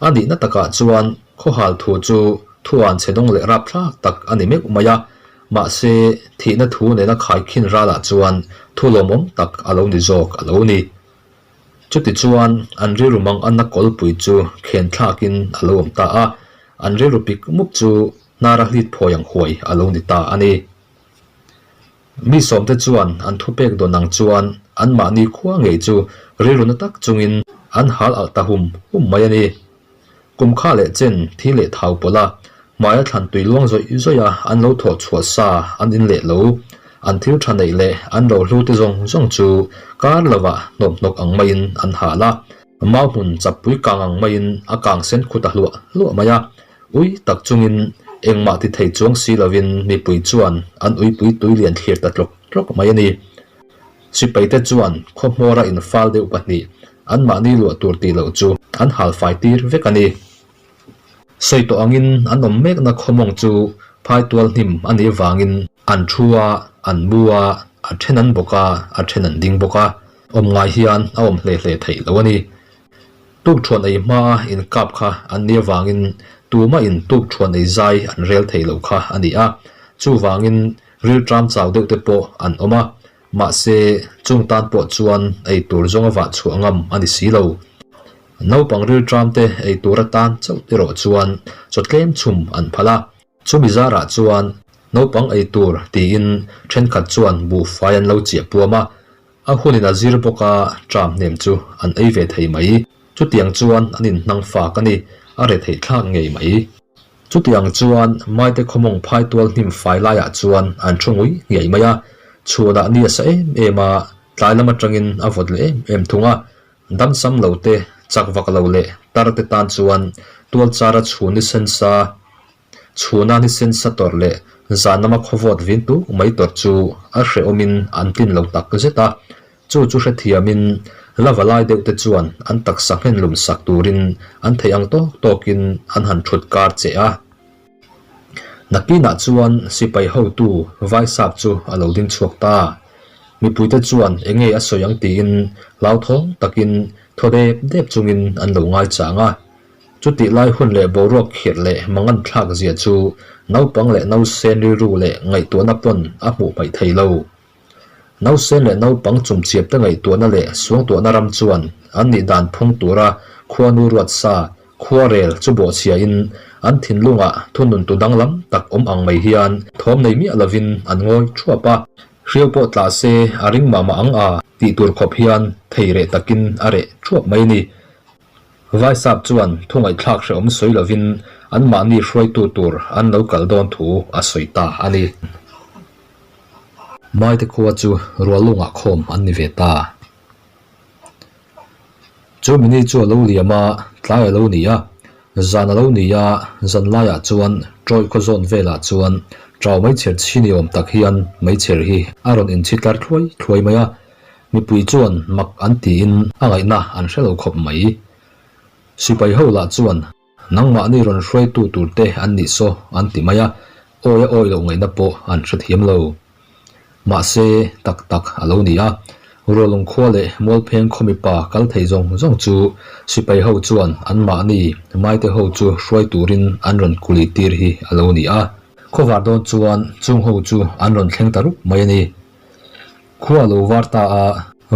A nihna takah chuan khawhal thu chu thuan chhe dawng leh rapthlak tak a ni meuh mai a, mahse thihna thu nena khaikhin ralah chuan thu lawmawm tak a lo ni zawk a lo ni. Chutichuan an rilru mang anna kawlpui chu khen thlakin a lo awm ta a, an rilru pik mup chu Hnara hlit phawi ang huai a lo ni ta a ni. Mi sawmte chuan an thupek dawn ang chuan anmahni khua ngei chu rilru na tak chungin an hal alh ta hum hum mai a ni. Kum kha leh chen thi leh thau pawlh a, hmaia thlan tui luang zawih zawih a an lo thawh chhuah sa an in leh lo. An thil tha neih leh an rohlu te zawng zawng chu kar lovah hnawp hnawk ang maiin an hal a. Mau hmun chapui kang ang maiin a kang sen khut a hluah hluah mai a. Ui tak chungin engmah ti thei chuang si lovin mipui chuan an uipui tui lian thlir ta tlawk tlawk mai a ni. Sipaite chuan khawhmawra infal deuh pahnih anmahni luah tur tih loh chu an hal fai tir vek a ni. Sawi tawh angin an awm mekna khawmawng chu phaitual hnim a nih vangin an thu a, an mu a, a then an bawk a, a then an ding bawk a, awm ngai hian a awm hle hle theih loh a ni. Tukṭhuan ei hmaa inkap kha an nih avangin tumah in tukṭhuan ei zai an rel thei lo kha a ni a, chuvangin rilṭam chau deuh te pawh an awm a, mahse chung tan pawh chuan ei tur zawng a vah chhuah ngam a ni si lo. Naupang rilṭam te ei tur atan chauh erawh chuan chaw tlem chhum an phal a, chumi zarah chuan naupang ei tur tiin ṭhenkhat chuan buhfai an lo chiah puam a, A hunin a zir bawk a, ṭam hnem chu an ei ve thei mai. Chutiang chuan an inhnang fak a ni, a re theih thlak ngei mai. Chutiang chuan Maite khawmawng phai tual hnim fai laiah chuan an thu ngui ngei mai a, chhunah ni a sa em em a, tlai lam atangin a vawt leh em em thung a. Damsam lo te, chak vak lo leh tar te tan chuan tual chara chhun ni sen sa. Chhuna ni sen sa tawrh leh zan lama khawvawt vin tuk mai tawrh chu a hrehawmin an tlin lo tak zet a. Chu chu hrethiamin la va lai deuh te chuan an taksa nghen lum sak turin an theih ang tawk tawkin an han thut kar che a. Nakinah chuan sipai hotu Vaisap chu a lo ding chhuak ta. Mipuite chuan enge a sawi ang tiin hlauthawng takin thaw dep dep chungin an lo ngaichang a. Chutih lai hun leh boruak khirh leh mangan thlak zia chu naupang leh nausen rilru leh ngaihtuahna pawn a hmuh hmaih thei lo. Nausen leh naupang chumchiap te ngaihtuahna leh suangtuahna ram chuan an nih dan phung tura khuanu ruat sa khuarel chu bawhchhiain an thinlungah thunun tu danglam tak awm ang mai hian thawm nei miah lovin an ngawi thuap a. Hriau pawh tla se a ring mah mah ang a tih tur khawp hian thei reh takin a reh thuap mai a ni. Vaisap chuan thu ngaihthlak hrehawm sawi lovin anmahni hruaitu tur an lo kal dawn thu a sawi ta a ni. Maite khua chu rualungah khawm an ni ve ta. Chu mini chu a lo liam a, tlai a lo ni a, zan a lo ni a, zan laiah chuan Troy khaw zawn velah chuan Trau meichher chhi ni awm tak hian meichher hi a rawn inchhi tlar thluai thluai mai a. Mipui chuan mak an tiin a ngaihna an hre lo khawp mai. Sipai ho lah chuan nangmahni rawn hruaitu tur te an nih saw an ti mai a, awi a awi loh ngaihna pawh an hrethiam lo. Mahse, tak tak a lo ni a, Rualung khua leh Mualpheng khaw mipa kal thei zawng zawng chu sipai ho chuan anmahni maite ho chu hruai turin an rawn kuli tir hi a lo ni a. Khawvar dawn chuan chung ho chu an rawn thleng ta rup mai a ni. Khua a lo var ta a,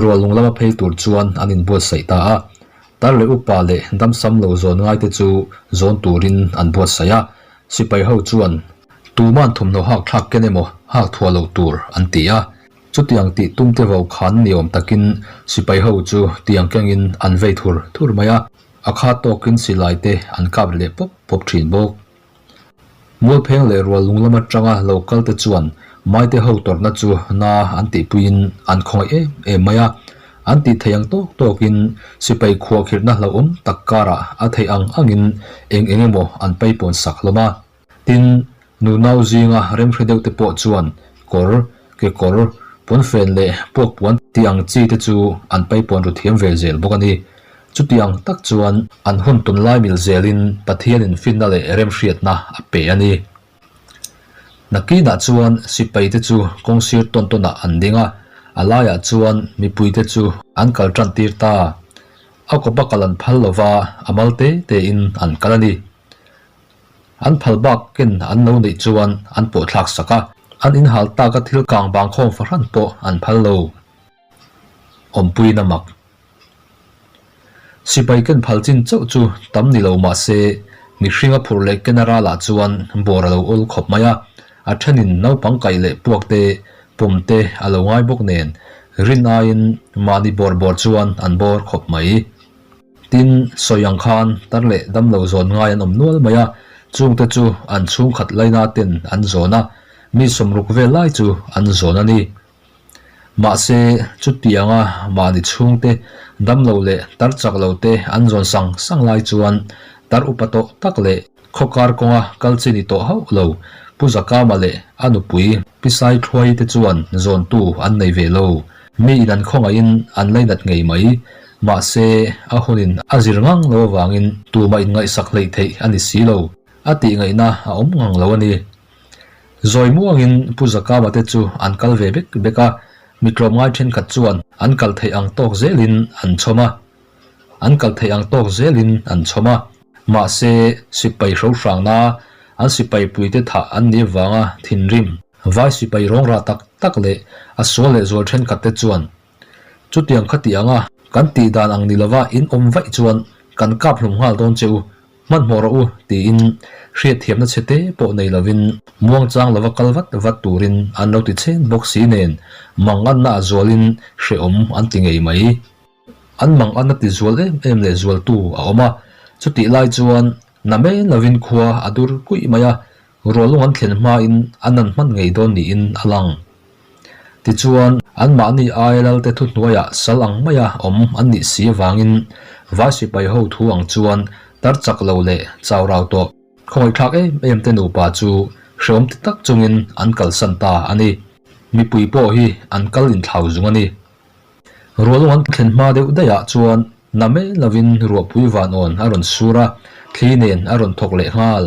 rualung lama phei tur chuan an inbuatsaih ta a. Tar leh upa leh damsam lo zawn ngaite chu zawn turin an buatsaih a. Sipai ho chuan tuman thawmhnaw hak thlak ken emaw hak thuah lo tur an ti a. Chutiang tih tum te vo khan ni awm takin sipai ho chu tiang kengin an vei thur thur mai a. A kha tawkin silai te an kap ri leh pawp pawp thin bawk. Mualpheng leh rual lung lam atanga lo kal te chuan Maite ho tawrhna chu na an tihpuiin an khawngaih em em mai a. An tih theih ang tawk tawkin sipai khuahkhirhna hlauhawm tak karah a theih ang angin eng eng emaw an paipawn sak hlawm a. Tin, nunau zinga remhre deuh te pawh chuan kawr, kekawr, pawnfen leh puakpuan tih ang chi te chu an paipawn ru thiam ve zel bawk a ni. Chutiang tak chuan an hun tunlai mil zelin Pathianin finna leh remhriatna a pe a ni. Nakinah chuan sipaite chu kawngsir tawn tawnah an ding a, a laiah chuan mipuite chu an kal tan tir ta. A kawpa kal an phal lova, a mal te tein an kal a ni. An phal bak ken an lo neih chuan an pawh thlak sak a, an inhal taka thil kang bang khawm fahran pawh an phal lo. Awmpuiin a mak. Sipai ken phal chin chauh chu tam ni lo mah se, mihring a phurh leh ken a ralah chuan bawr a lo awl khawp mai a, a thenin naupang kaih leh puak te, pawm te a lo ngai bawk nen, rin aiin mahni bawr bawr chuan an bawr khawp mai. Tin, sawi ang khan tar leh damlo zawn ngai an awm nual mai a, chungte chu an chhungkhat laina ten an zawn a, mi sawmruk vel lai chu an zawn a ni. Mahse, chutianga mahni chhungte damlo leh tar chak lo te an zawn sang sang lai chuan tar upa tawh tak leh khawkar kawnga kal chi ni tawh hauh lo Pu Zakama leh a nupui Pi Saithluai te chuan zawntu an nei ve lo. Mi in an khawngaihin an lainat ngei mai. Mahse, a hunin a zir ngang lo avangin tumah inngaihsak hleih theih a ni si lo. A tihngaihna a awm ngang lo a ni. Zawi muangin Pu Zakama te chu an kal ve bek bek a, mi tlawmngai thenkhat chuan an kal theih ang tawk zelin an chhawm a. An kal theih ang tawk zelin an chhawm a. Mahse, sipai hrohrangna an sipai puite thah an nih avanga thinrim, vai sipai rawngrah tak tak leh a sual leh zual thenkhat te chuan chutiang kha tih anga kan tih dan ang ni lova in awm vaih chuan kan kap hlum nghal dawn che u Hmanhmawh rawh u, tiin hriatthiamna chhe te pawh nei lovin muangchang lova kal vat vat turin an lo ti chen bawk si nen manganna a zualin hrehawm an ti ngei mai. An manganna ti zual em em leh zualtu a awm a, chutih lai chuan na mai lovin khua a dur kuih mai a, Rualung an thlen hmain an an hman ngei dawn niin a lang. Tichuan, anmahni aia lalte thuhnuaiah sal ang maia awm an nih si avangin vai sipai ho thu ang chuan tar chak lo leh chau rau tawh. Khawngaihthlak em em te nupa chu hreawm ti tak chungin an kalsan ta a ni. Mipui pawh hi an kal inthlau zung a ni. Rualung an thlen hma deuh daihah chuan na mai lovin ruahpui vanawn a rawn sur a, thli nen a rawn thawk leh nghal.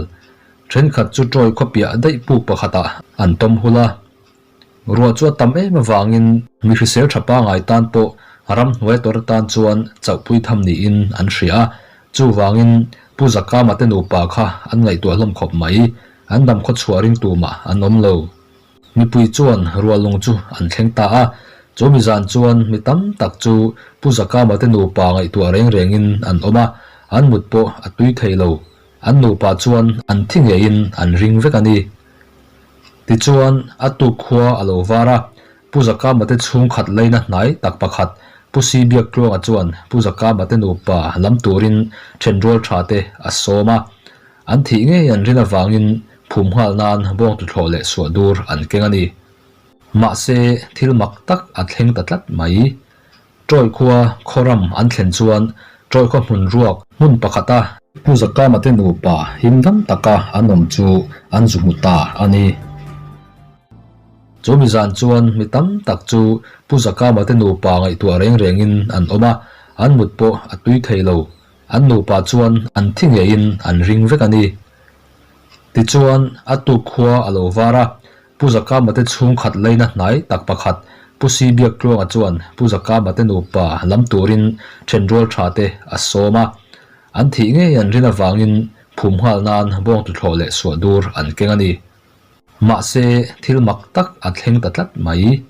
Thenkhat chu Troy khawpiah daih puk pakhatah an tawm hul a. Ruah chu a tam em avangin mi hrisel tha pangai tan pawh ramhnuai tawr atan chuan chauhpui tham niin an hria a. Chuvangin Pu Zakama te nupa kha an ngaihtuah hlawm khawp mai. An dam khawchhuah ring tumah an awm lo. Mipui chuan rualung chu an thleng ta a, chu mi zan chuan mi tam tak chu Pu Zakama te nupa ngaihtuah reng rengin an awm a, an mut pawh a tui thei lo. An nupa chuan an thi ngeiin an ring vek a ni. Tichuan, a tuk khua a lo var a, Pu Zakama te chhungkhat leina hnai tak pakhat Pu Si Biaktluanga chuan Pu Zakama te nupa lam turin thenrual tha te a sawm a. An thih ngei an rin avangin phum nghal nan bawng tuthlawh leh suah dur an keng a ni. Mahse, thil mak tak a thleng ta tlat mai. Troy khua khawram an thlen chuan Troy khaw hmun ruak hmun pakhata Pu Zakama te nupa him dam taka an awm chu an zu hmu ta a ni. Chu mi zan chuan mi tam tak chu Pu Zakama te nupa ngaihtuah reng rengin an awm a, an mut pawh a tui thei lo. An nupa chuan an thi ngeiin an ring vek a ni. Tichuan, a tuk khua a lo var a, Pu Zakama te chhungkhat leina hnai tak pakhat Pu Si Biaktluanga chuan Pu Zakama te nupa lam turin thenrual tha te a sawm a. An thih ngei an rin avangin phum nghal nan bawng tuthlawh leh suah dur an keng a ni. Mahse, thil mak tak a thleng ta tlat mai.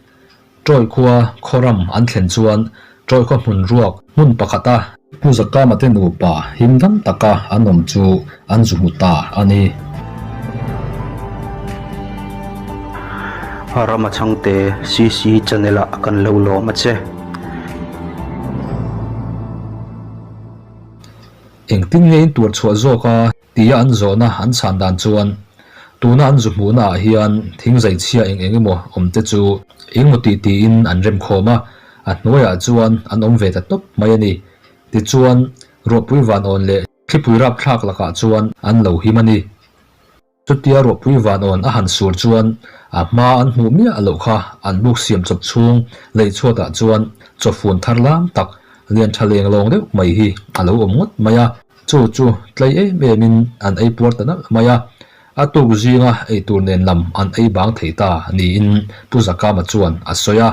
Troy khua khawram an thlen chuan Troy khaw hmun ruak hmun pakhata Pu Zakama te nupa him dam taka an awm chu an zu hmu ta a ni. Rama Chhangte CC channel ah kan lo lawm a che. Engtin nge in tuar chhuah zawk a? Tia an zawhna an chhan dan chuan, tuna an zu hmuhna ah hian thing zaichhia eng eng emaw awm te chu engmaw tih tiin an rem khawm a, a hnuaiah chuan an awm ve ta tawp mai a ni. Tichuan, ruahpui van awn leh thlipui rapthlak lakah chuan an lo him a ni. Chutia ruahpui van awn a han sur chuan a hma an hmuh miah loh kha an buk siam chawp chhung lei chhuatah chuan chawfun thar lam tak lian tha leng lawng deuh mai hi a lo awm ngawt mai a. Chu chu tlei em emin an ei puar ta nalh mai a, a tuk zinga eitur nen lam an ei bang thei ta niin Pu Zakama chuan a sawi a.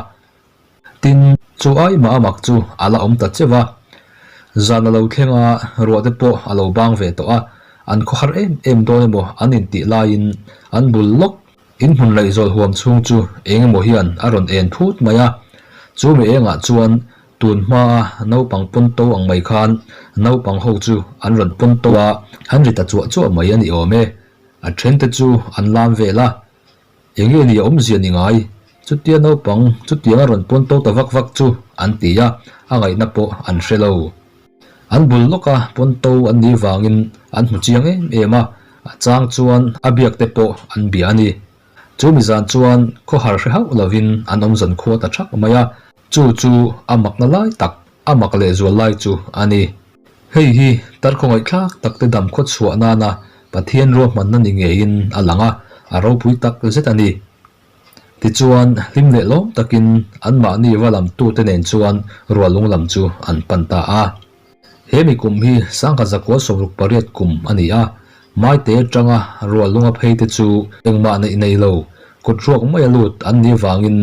Tin, chu ai mah a mak chu a la awm ta cheuh a. Zan a lo thleng a, ruah te pawh a lo bang ve tawh a, an khawhar em em dawn emaw an intih laiin an bul lawk In hmun laih zawl huam chhung chu eng emaw hian a rawn en phut mai a, chu mi engah chuan tun hmaa naupang pawn to ang mai khan naupang ho chu an rawn pawn to a, an ri ta chuah chuah mai a ni awm e. A thente chu an lam vel a, Eng nge ni a awmzia ni ngai? Chutia naupang chutiang a rawn pawn to ta vak vak chu an ti a, a ngaihna pawh an hre lo. An bul lawka pawn to an nih vangin an hmu chiang em em a, a chang chuan a biak te pawh an bia a ni. Chu mi zan chuan khawhar hre hauh lovin an awm zan khua ta thak mai a, chu chu a makna lai tak, a mak leh zual lai chu a ni. Hei hi tarkhawngaihthlak tak te dam khaw chhuah nana Pathian ruahmanna ni ngeiin a lang a, a ropui tak zet a ni. Tichuan, hlim leh lawm takin anmahni va lamtute nen chuan rualung lam chu an pan ta a. He mi kum hi sangha zakua 68 kum a ni a, Maite atanga rualunga phei te chu engmah neih nei lo, kut ruak mai a lut an nih vangin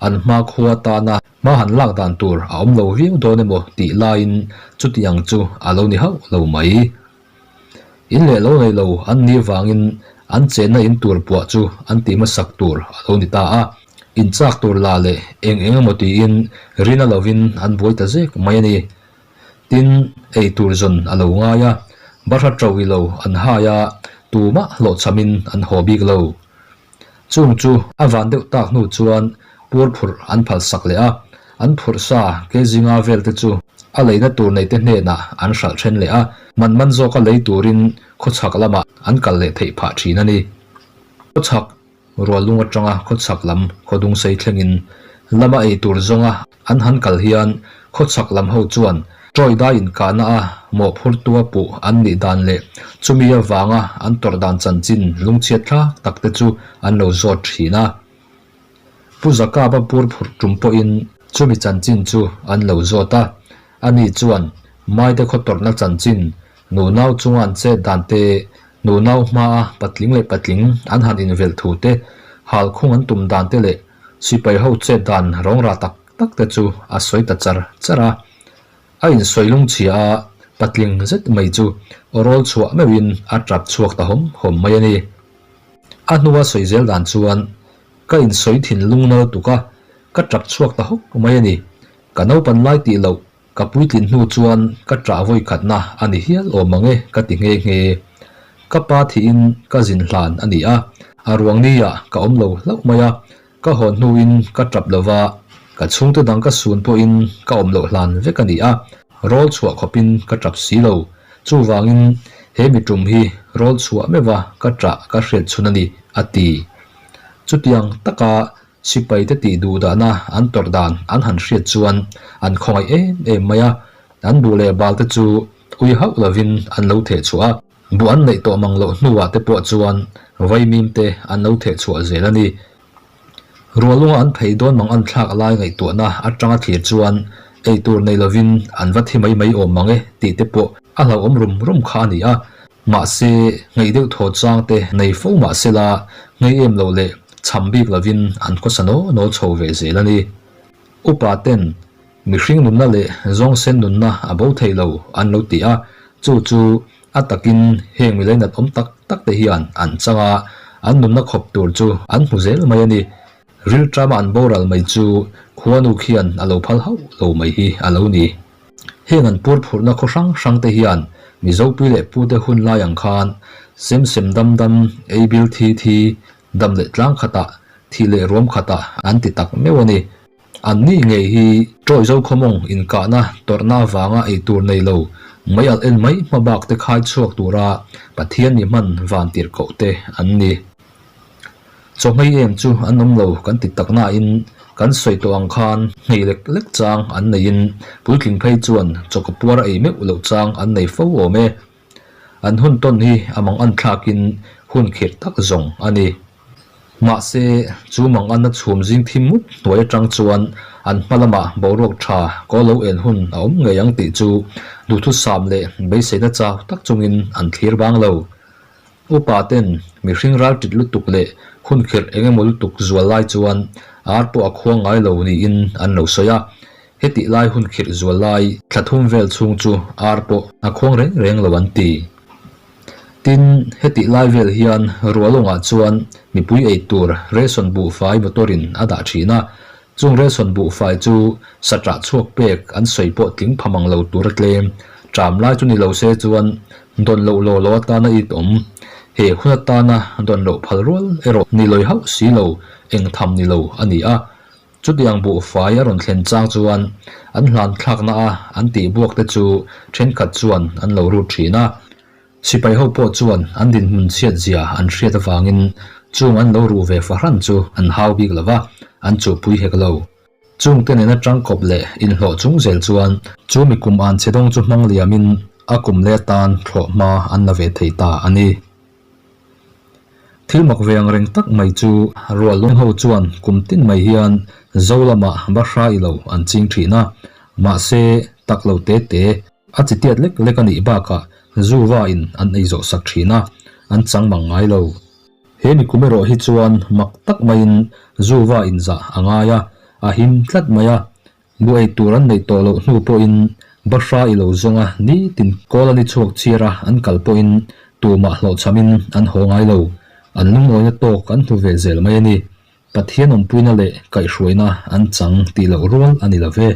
an hma khua tana hma han lak dan tur a awm lo viau dawn emaw tih laiin chutiang chu a lo ni hauh lo mai. In leh lo nei lo an nih vangin an chenna in tur puah chu an tih hmasak tur a lo ni ta a. In chak tur la leh eng eng emaw tiin rina lovin an buai ta zek mai a ni. Tin, ei tur zawn a lo ngai a, bahra to i lo an hai a, tumah hlawhchhamin an haw bik lo. Chung chu a van deuh tak hnu chuan pur phurh an phal sak leh a, an phurh sa ke zinga vel te chu a leina tur nei te hnenah an hralh then leh a, man man zawka lei turin khawchhak lamah an kal leh theih phah thin a ni. Khawchhak ruallung atanga khawchhak lam khawdung sei thlengin lama ei tur zawnga an han kal hian khawchhak lam ho chuan. Tawi dai inkahna a mawhphurtua puh an nih dan leh chumi avanga an tawrh dan chanchin lungchhiat thlak tak te chu an lo zawt thin a. Pu Zakaba pur phurh tum pawhin chumi chanchin chu an lo zawt a, ani chuan Maite khaw tawrhna chanchin, nunau chunga an chet dan te, nunau hmaa patling leh patling an han invelh thu te, halkhung an tum dan te leh sipai ho chet dan rawngra tak tak te chu a sawi ta char char a. A insawi lungchhia a, patling zet mai chu rawl chhuah meuhin a tap chhuak ta hawm hawm mai a ni. A hnua sawi zel dan chuan ka insawi thinlung nal tuk a, ka tap chhuak ta hawk mai a ni. Ka naupan lai tih loh ka puitlin hnu chuan ka ṭah vawi khatna a ni hial awm ang e ka ti nghe nghe. Ka pa thihin ka zin hlan a ni a, a ruang niah ka awm lo hlauh mai a, Ka hawn hnuin ka tap lo va, ka chhungte dang ka sun pawhin ka awm loh hlan vek a ni a, rawl chhuah khawpin ka tap si lo. Chuvangin he mi tum hi rawl chhuah meuh a ka tah ka hriat chhun a ni, a ti. Chutiang taka sipaite tih duhdahna an tawrh dan an han hriat chuan an khawngaih em em mai a, an buh leh balte chu ui hauh lovin an lo theh chhuah a. Buh an neih tawh mang loh hnuah te pawh chuan vaimim te an lo theh chhuah zel a ni. Rualunga an phei dawn mang an thlak lai ngaihtuahna atanga thlir chuan ei tur nei lovin an va thi mai mai awm mang e tih te pawh a hlauhawm rum rum kha a ni a. Mahse, ngei deuh thaw chang te nei fo mah sela ngei em lo leh cham bik lovin an khawsa naw naw chho ve zel a ni. Upa ten Mihring nunna leh zawngsen nunna a bo thei lo an lo ti a, chu chu a takin heng mi leinat awm tak tak te hian an chang a, an nunna khawp tur chu an hmu zel mai a ni. Rilṭama an boral mai chu khuanu khian a lo phal hauh lo mai hi a lo ni. Heng an pur phurhna khaw hrang hrang te hian Mizopui leh pute hun lai ang khan sem sem dam dam, ei bil thi thi, dam leh tlang khatah, thih leh ruam khatah an ti tak meuh a ni. An ni ngei hi Tawi Zokhawmawng inkahna tawrhna avanga ei tur nei lo, mei alh en mai hma bak te khai chhuak tura Pathian mi hman van tirh koh te an ni. Chawhmei em chu an awm lo kan ti tak nain kan sawi tawh ang khan nghei lek lek chang an neiin puitling phei chuan chawka puar a ei meuh loh chang an nei fo awm e. An hun tawn hi a mang an thlakin hun khirh tak zawng a ni. Mahse, chu mang anna chhum zing thim mup hnuai atang chuan an hma lamah boruak tha kaw lo en hun a awm ngei ang tih chu duhthusam leh beiseina chau tak chungin an thlir bang lo. Upa ten mihring ral tit lutuk leh hun khirh eng emaw lutuk zual lai chuan ar pawh a khuang ngai lo niin an lo sawi a. Hetih lai hun khirh zual lai thla thum vel chhung chu ar pawh a khuang reng reng lo an ti. Tin, hetih lai vel hian Rualawngah chuan mipui ei tur ration buhfai motor in a dah thin a, chung ration buhfai chu saṭah chhuak pek an sawi pawh tling pha mang lo tur a tlem ṭam lai chu ni lo se chuan dawn loh law law atana it awm. He hun atana dawn loh phal rual erawh ni lawi hauh si lo, eng tham ni lo a ni a. Chutiang buhfai a rawn thlen chang chuan an hlan thlakna a an tih buak te chu thenkhat chuan an lo rut thin a. Sipai ho pawh chuan an dinhmun chhiat zia an hriat avangin chung an lo ruh ve fahran chu an hau bik lo va, an chuhpui hek lo. Chung te nena tangkawp leh inhlawh chung zel chuan chu mi kum an chhe dawng chu hmang liamin a kum leh atan thlawh hma an la ve thei ta a ni. Thil mak ve ang reng tak mai chu rual lung ho chuan kum tin mai hian Zo lamah Bahra i lo an ching thin a, mahse tak lo te te a chi tiat lek lek a nih bakah zu va in an ei zawh sak thin a, an chang mang ngai lo. He mi kum erawh hi chuan mak tak maiin zu va in zah a ngai a, a him tlat mai a, Bu ei tur an neih tawh loh hnu pawhin Bahra i lo zawnga nitin kawl a ni chhuak chhiar a an kal pawhin tumah hlawhchhamin an haw ngai lo. An lungawina tawk an hmu ve zel mai a ni. Pathian awmpuina leh kaihhruaina an chang tih loh rual a ni lo ve.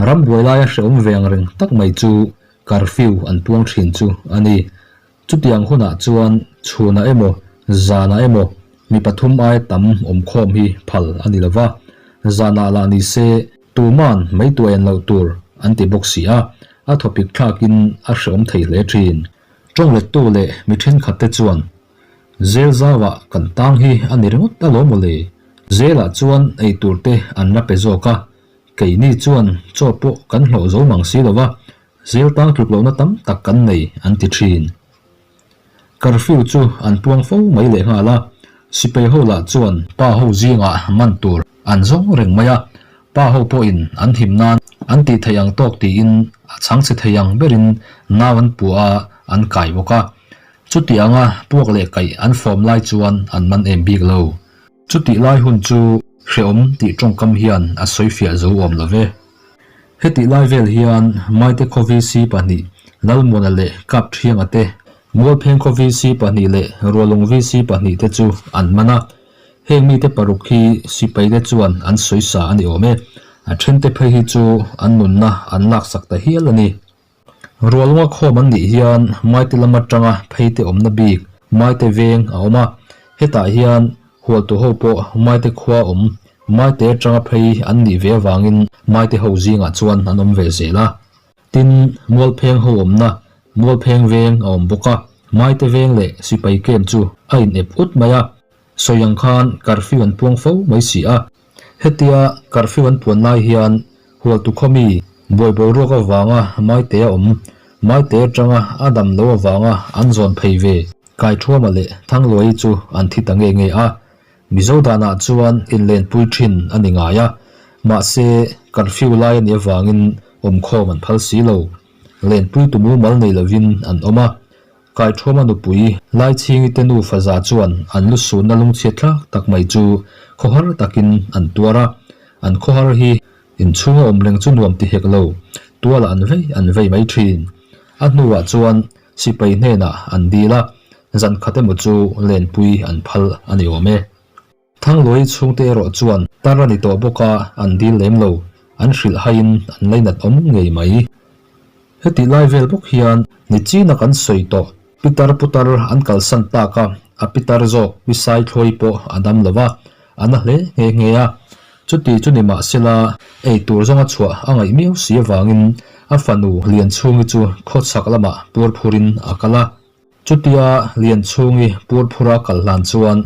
Ram buai laia hrehawm ve ang reng tak mai chu curfew an puang thin chu a ni. Chutiang hunah chuan chhunah emaw zanah emaw mi pathum aia tam awmkhawm hi phal a ni lova, zanah lah ni se tuman mai tuai an loh tur an ti bawk si a, a thawpik thlakin a hreawm thei hle thin. Tawnglettu leh mi thenkhatte chuan Zel zauah kan tang hi a ni ringawt alawm mawle. Zelah chuan eitur te an la pe zawk a. Keini chuan chaw pawh kan hlawh zo mang si lo va, zel tang tluk lohna tam tak kan nei an ti thin. Curfew chu an puang fo mai leh nghal a, sipai ho lah chuan pa ho zingah man tur an zawng reng mai a, pa ho pawhin an him nan an tih theih ang tawk tiin a chhangchhe thei ang berin nau an puah a, an kai bawk a. Chuti anga puak leh kaih an fawm lai chuan an man em bik lo. Chutih lai hun chu hrehawm tih tawngkam hian a sawifiah zo awm lo ve. Hetih lai vel hian Maite khaw VC pahnih Lalmuana leh Kapthianga te, Mualpheng khaw VC pahnih leh Rualung VC pahnih te chu an man a. Heng mite paruk hi sipaite chuan an sawisa a ni awm e. A thente phei hi chu an nunna an laksak ta hial a ni. Rualunga khawm an nih hian Maite lam atanga pheite awmna bik Maite veng a awm a, hetah hian hualtu ho pawh Maite khua awm Maite atanga phei an nih ve avangin Maite ho zingah chuan an awm ve zel a. Tin, Mualpheng ho awmna Mualpheng veng a awm bawk a, Maite veng leh sipai camp chu a in ep ut mai a, sawi ang khan curfew an puang fo mai si a. Hetia curfew an puan lai hian Hualtu khawmi buai boruak avanga Maite a awm, Maite atanga a dam lo avanga an zawn phei ve Kaithuama leh Thangluai chu an thi ta nge nge a. Mizo danah chuan inlenpui thin a ni ngai a, mahse curfew lai a nih avangin awmkhawm an phal si lo. Lenpui tu mumal nei lovin an awm a. Kaithuama nupui Laichhingi te nufa za chuan an lu sunna lungchhiat thlak tak mai chu khawhar takin an tuar a, an khawhar hi inchhunga awm reng chu nuam ti hek lo, tualah an vei an vei mai thin. A hnuah chuan sipai hnenah an dil a, zan khat emaw chu lenpui an phal a ni awm e. Thangluai chhungte erawh chuan tar a ni tawh bawk a, an dil lem lo. An hrilh haiin an lainat awm ngei mai. Hetih lai vel bawk hian ni china kan sawi tawh, pitar putar an kalsan tak a, a pitar zawk pi Saithlawi pawh a dam lo va, a na hle nghe nghe a. Chuti chu ni mahsela ei tur zawnga chhuah a ngaih miau si avangin a fanu Lianchhungi chu khawchhak lamah puar phurin a kal a. Chutia Lianchhungi purphura kal hlan chuan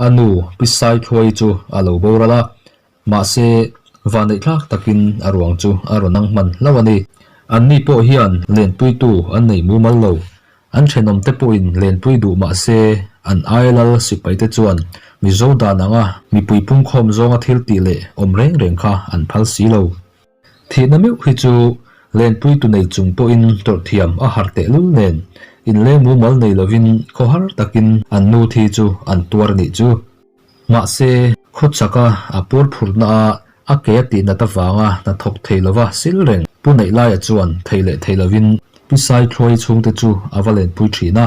a nu Pi Saithluai chu a lo boral a, mahse vanneih thlak takin a ruang chu a rawn ang hman hlauh a ni. Anni pawh hian lenpuitu an nei mumal lo. An thenawmte pawhin lenpui duh mahse an aia lal sipaite chuan Mizo dan anga mipui pungkhawm zawnga thil tih leh awm reng reng kha an phal si lo. Thihna meuh hi chu lenpui tu nei chung pawhin tawrh thiam a har tehlul nen, inleng mumal nei lovin khawhar takin an nu thi chu an tuar nih chu. Mahse, khawchaka a puar phurhna a a ke a tihnat avanga hnathawk thei lova sil reng Pu Neihlaia chuan thei leh thei lovin Pi Saithluai chhungte chu a va lenpui thin a,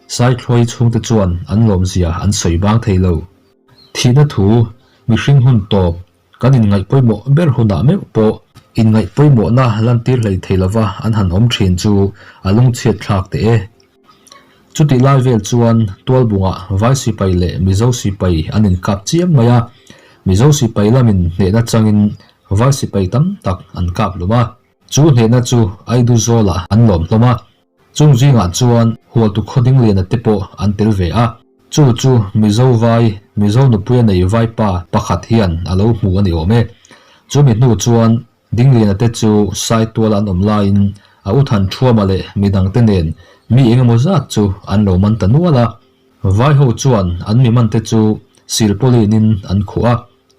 Saithluai chhungte chuan an lawmzia an sawi bang thei lo. Thihna thu mihring hun tawp Kan inngaih pawimawh ber hunah meuh pawh inngaih pawimawhna lantir hlei thei lova an han awm thin chu a lungchhiat thlak teh e. Chutih lai vel chuan Tualbungah Vai sipai leh Mizo sipai an inkap chiam mai a, Mizo sipai lamin hnehna changin Vai sipai tam tak an kap lum a. Chu hnehna chu Aidu zawlah an lawm hlawm a. Chung zingah chuan Hualtu Khawdingliana te pawh an tel ve a, chu chu Mizo vai, Mizo nupuia nei vaipa pakhat hian a lo hmu a ni awm e. Chumi hnu chuan Dingliana te chu Saituala an awm laiin a u Thanṭhuama leh midangte nen mi engemaw zat chu an lo man ta nual a. Vaiho chuan an mi mante chu silpawlinin an khuh a,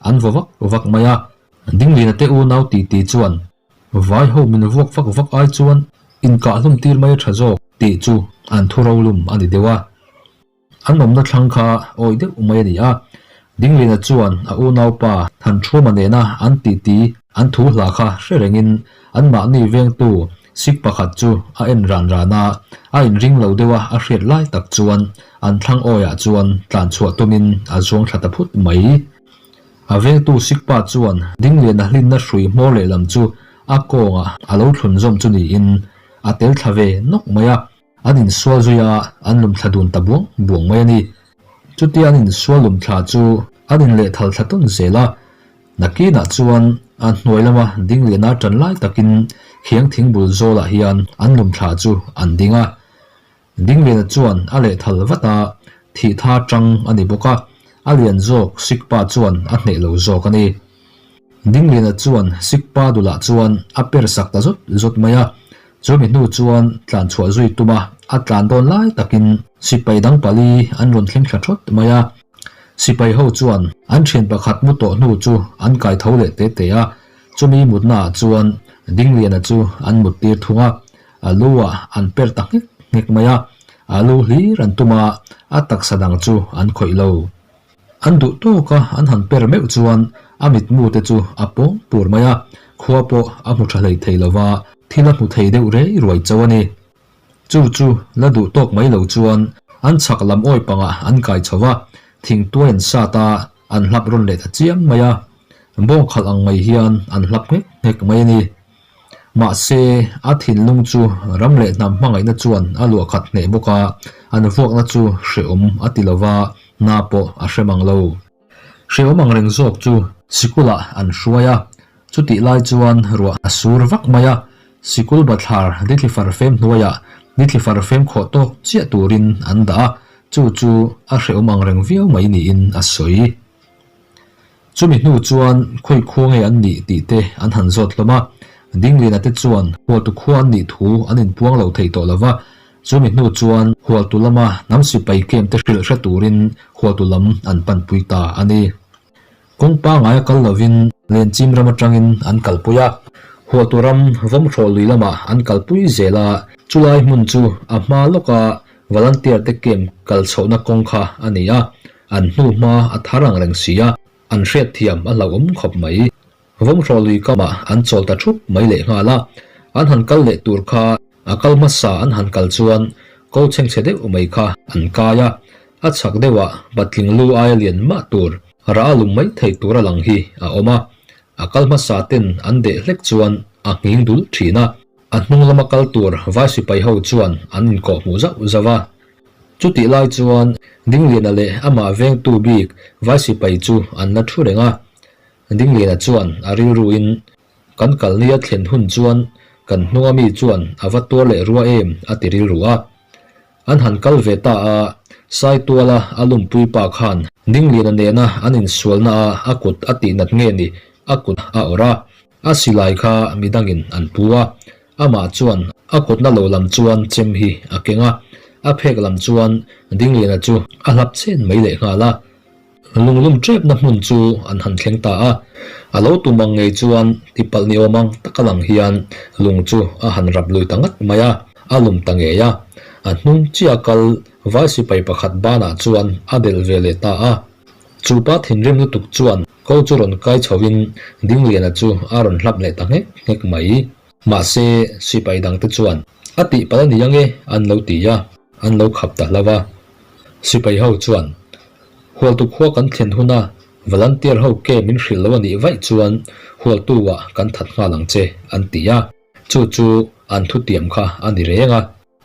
an vaw vak vak mai a. Dingliana te unau titi chuan Vai ho min vuak vak vak ai chuan inkah hlum tir mai a tha zawk tih chu an thu rolum a ni deuh a. An awmna thlang kha awi deuh mai a ni a. Dinglina chuan a unaupa Thanthuma nena an titi an thu hla kha hre rengin anmahni vengtu sik pakhat chu a en ran ran a, a inring lo deuh a a hriat lai tak chuan an thlang awiah chuan tlan chhuah tumin a zuang thla ta phut mai. A vengtu Sikpa chuan Dingliana hlinna hrui hmawr lehlam chu a kawngah a lo thlun zawm chu niin a tel thla ve nawk mai a, an insual zui a, an lum thla dun ta buang buang mai a ni. Chutia an insual lum thla chu an inlehthal thla tawn zel a, nakinah chuan a hnuai lama Dingliana tan lai takin khiang thingbul zawlah hian an lum thla chu an ding a. Dingliana chuan a lehthal vat a, thih tha tang a ni bawk a, a lian zawk Sikpa chuan a hneh lo zawk a ni. Dingliana chuan Sikpa dulah chuan a per sak ta zawt zawt mai a, chumi hnu chuan tlan chhuah zui tum a, a tlan dawn lai takin sipai dang pali an rawn thleng thla thawt mai a. Sipai ho chuan an thian pakhat mu tawh hnu chu an kai tho leh te te a, chumi mutna ah chuan Dingliana chu an mut tir thung a, a lu ah an per ta nghek nghek mai a, a lu hlir an tum a, a taksa dang chu an khawih lo. An duh tawk a an han per meuh chuan a mitmu te chu a pawng pur mai a, khua pawh a hmu tha hlei thei lo va, thil a hmu thei deuh rei ruai chauh a ni. Chu chu la duh tawk mai lo chuan an chhak lam awi pangah an kai chho va, thingtuai an sat a, an hlap rawn leh ta chiam mai a. Bawng khalh ang mai hian an hlap nghek nghek mai a ni. Mahse, a thinlung chu ram leh hnam hmangaihna chuan a luah khat hneh bawk a, an vuakna chu hrehawm a ti lo va, hna pawh a hre mang lo. Hrehawm ang reng zawk chu sikulah an hruai a, chutih lai chuan ruah a sur vak mai a, sikul bathlar nithli farfem hnuaiah nithli farfem khawh tawk chiah turin an dah a, chu chu a hrehawm ang reng viau mai niin a sawi. Chumi hnu chuan khawi khua nge an nih tih te an han zawt hlawm a, Dingliana te chuan Hualtu khua an nih thu an inpuang lo thei tawh lo va, chumi hnu chuan Hualtu lama hnam sipai camp te hrilh hre turin Hualtu lam an panpui ta a ni. Kawng pangaia kal lovin Lenchim ram atangin an kalpui a, Hualtu ram Vawmhrawh lui lamah an kalpui zel a, chulai hmun chu a hma lawka Volunteer te camp kal chhohna kawng kha a ni a, An hnu hma a thar ang reng si a, an hriatthiam a hlauhawm khawp mai. Vawmhrawh lui kamah an chawl ta thup mai leh nghal a, an han kal leh tur kha a kal hmasa an han kal chuan ko chhengchhe deuh mai kha an kai a, a chhak deuhah patling lu aia lian mah tur rah a lum mai thei tur a lang hi a awm a, a kal hmasa ten an deh hlek chuan a nghing dul thin a, a hnung lama kal tur vai sipai ho chuan an inkawh hmuh zauh zauh a. Chutih lai chuan Dingliana leh amah vengtu bik vai sipai chu an la thu reng a. Dingliana chuan a rilruin, Kan kalnia thlen hun chuan kan hnunga mi chuan a va tuar leh rua em a ti rilru a. An han kal ve ta a, Saituala a lumpui pa khan Dingliana nena an insualna a a kut a tihnat nge ni a kut a awrh a. A silai kha midangin an pu a, amah chuan a kutna lo lam chuan chem hi a keng a, a phek lam chuan Dingliana chu a hlap chen mai leh nghal a. Lunglum ṭepna hmun chu an han thleng ta a, a lo tum ang ngei chuan tipalh ni awm ang taka lang hian lung chu a han rap lui ta ngat mai a, a lum ta ngei a. A hnung chiah kal vai sipai pakhat banah chuan a delh ve leh ta a. Chu pa thinrim lutuk chuan ko chu rawn kai chhoin Dingliana chu a rawn hlap leh ta nghek nghek mai. Mahse, sipai dangte chuan a tihpalh a ni ange an lo ti a, an lo khap ta hlauh a. Sipai ho chuan, Hualtu khua kan thlen huna volunteer ho ke min hrilh lo a nih vaih chuan hualtu ah kan that nghal ang che an ti a. Chu chu an thutiam kha a ni reng a.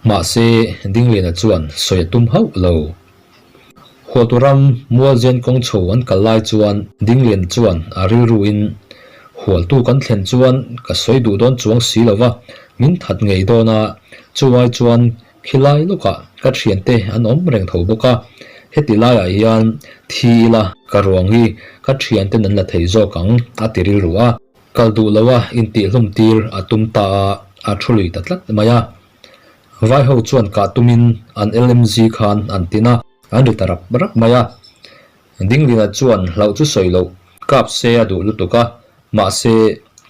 Mahse, Dingliana chuan sawi a tum hauh lo. Hualtu ram Mualzen kawng chho an kal lai chuan Dingliana chuan a rilruin, Hualtu kan thlen chuan ka sawi duh dawn chuang si lo va, min that ngei dawn a, chuai chuan khilai lawkah ka thiante an awm reng tho bawk a, heti laiah hian thi ila ka ruang hi ka thianten an la thei zawk ang a ti rilru a. Kal duh loa intihhlum tir a tum ta a, a thu lui ta tlat mai a. Vai ho chuan kah tumin an LMG khan an tin a, an ri ta rap rap mai a. Dinglina chuan hlauh chu sawi loh, kap se a duh lutuk a, mahse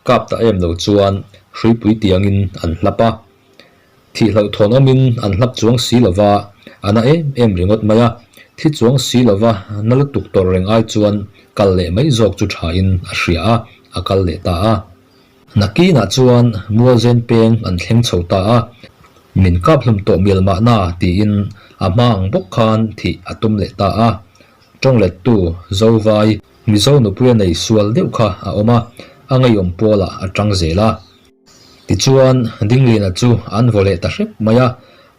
kap ta em lo chuan hruipui tiangin an hlap a. Thih hlauhthawn awmin an hlap chuang si lova, a na em em ringawt mai a. Thi chuang si lova na lutuk tawrh reng ai chuan kal leh mai zawk chu thain a hria a, a kal leh ta a. Nakinah chuan Mualzen peng an thleng chho ta a, min kap hlum tawh mial mahna tiin a hma ang bawk khan thih a tum leh ta a. Tawnglettu Zovai Mizo nupuia nei sual deuh kha a awm a, a ngeiawm pawlah a tang zel a. Tichuan, Dingliana chu an vaw leh ta hrep mai a,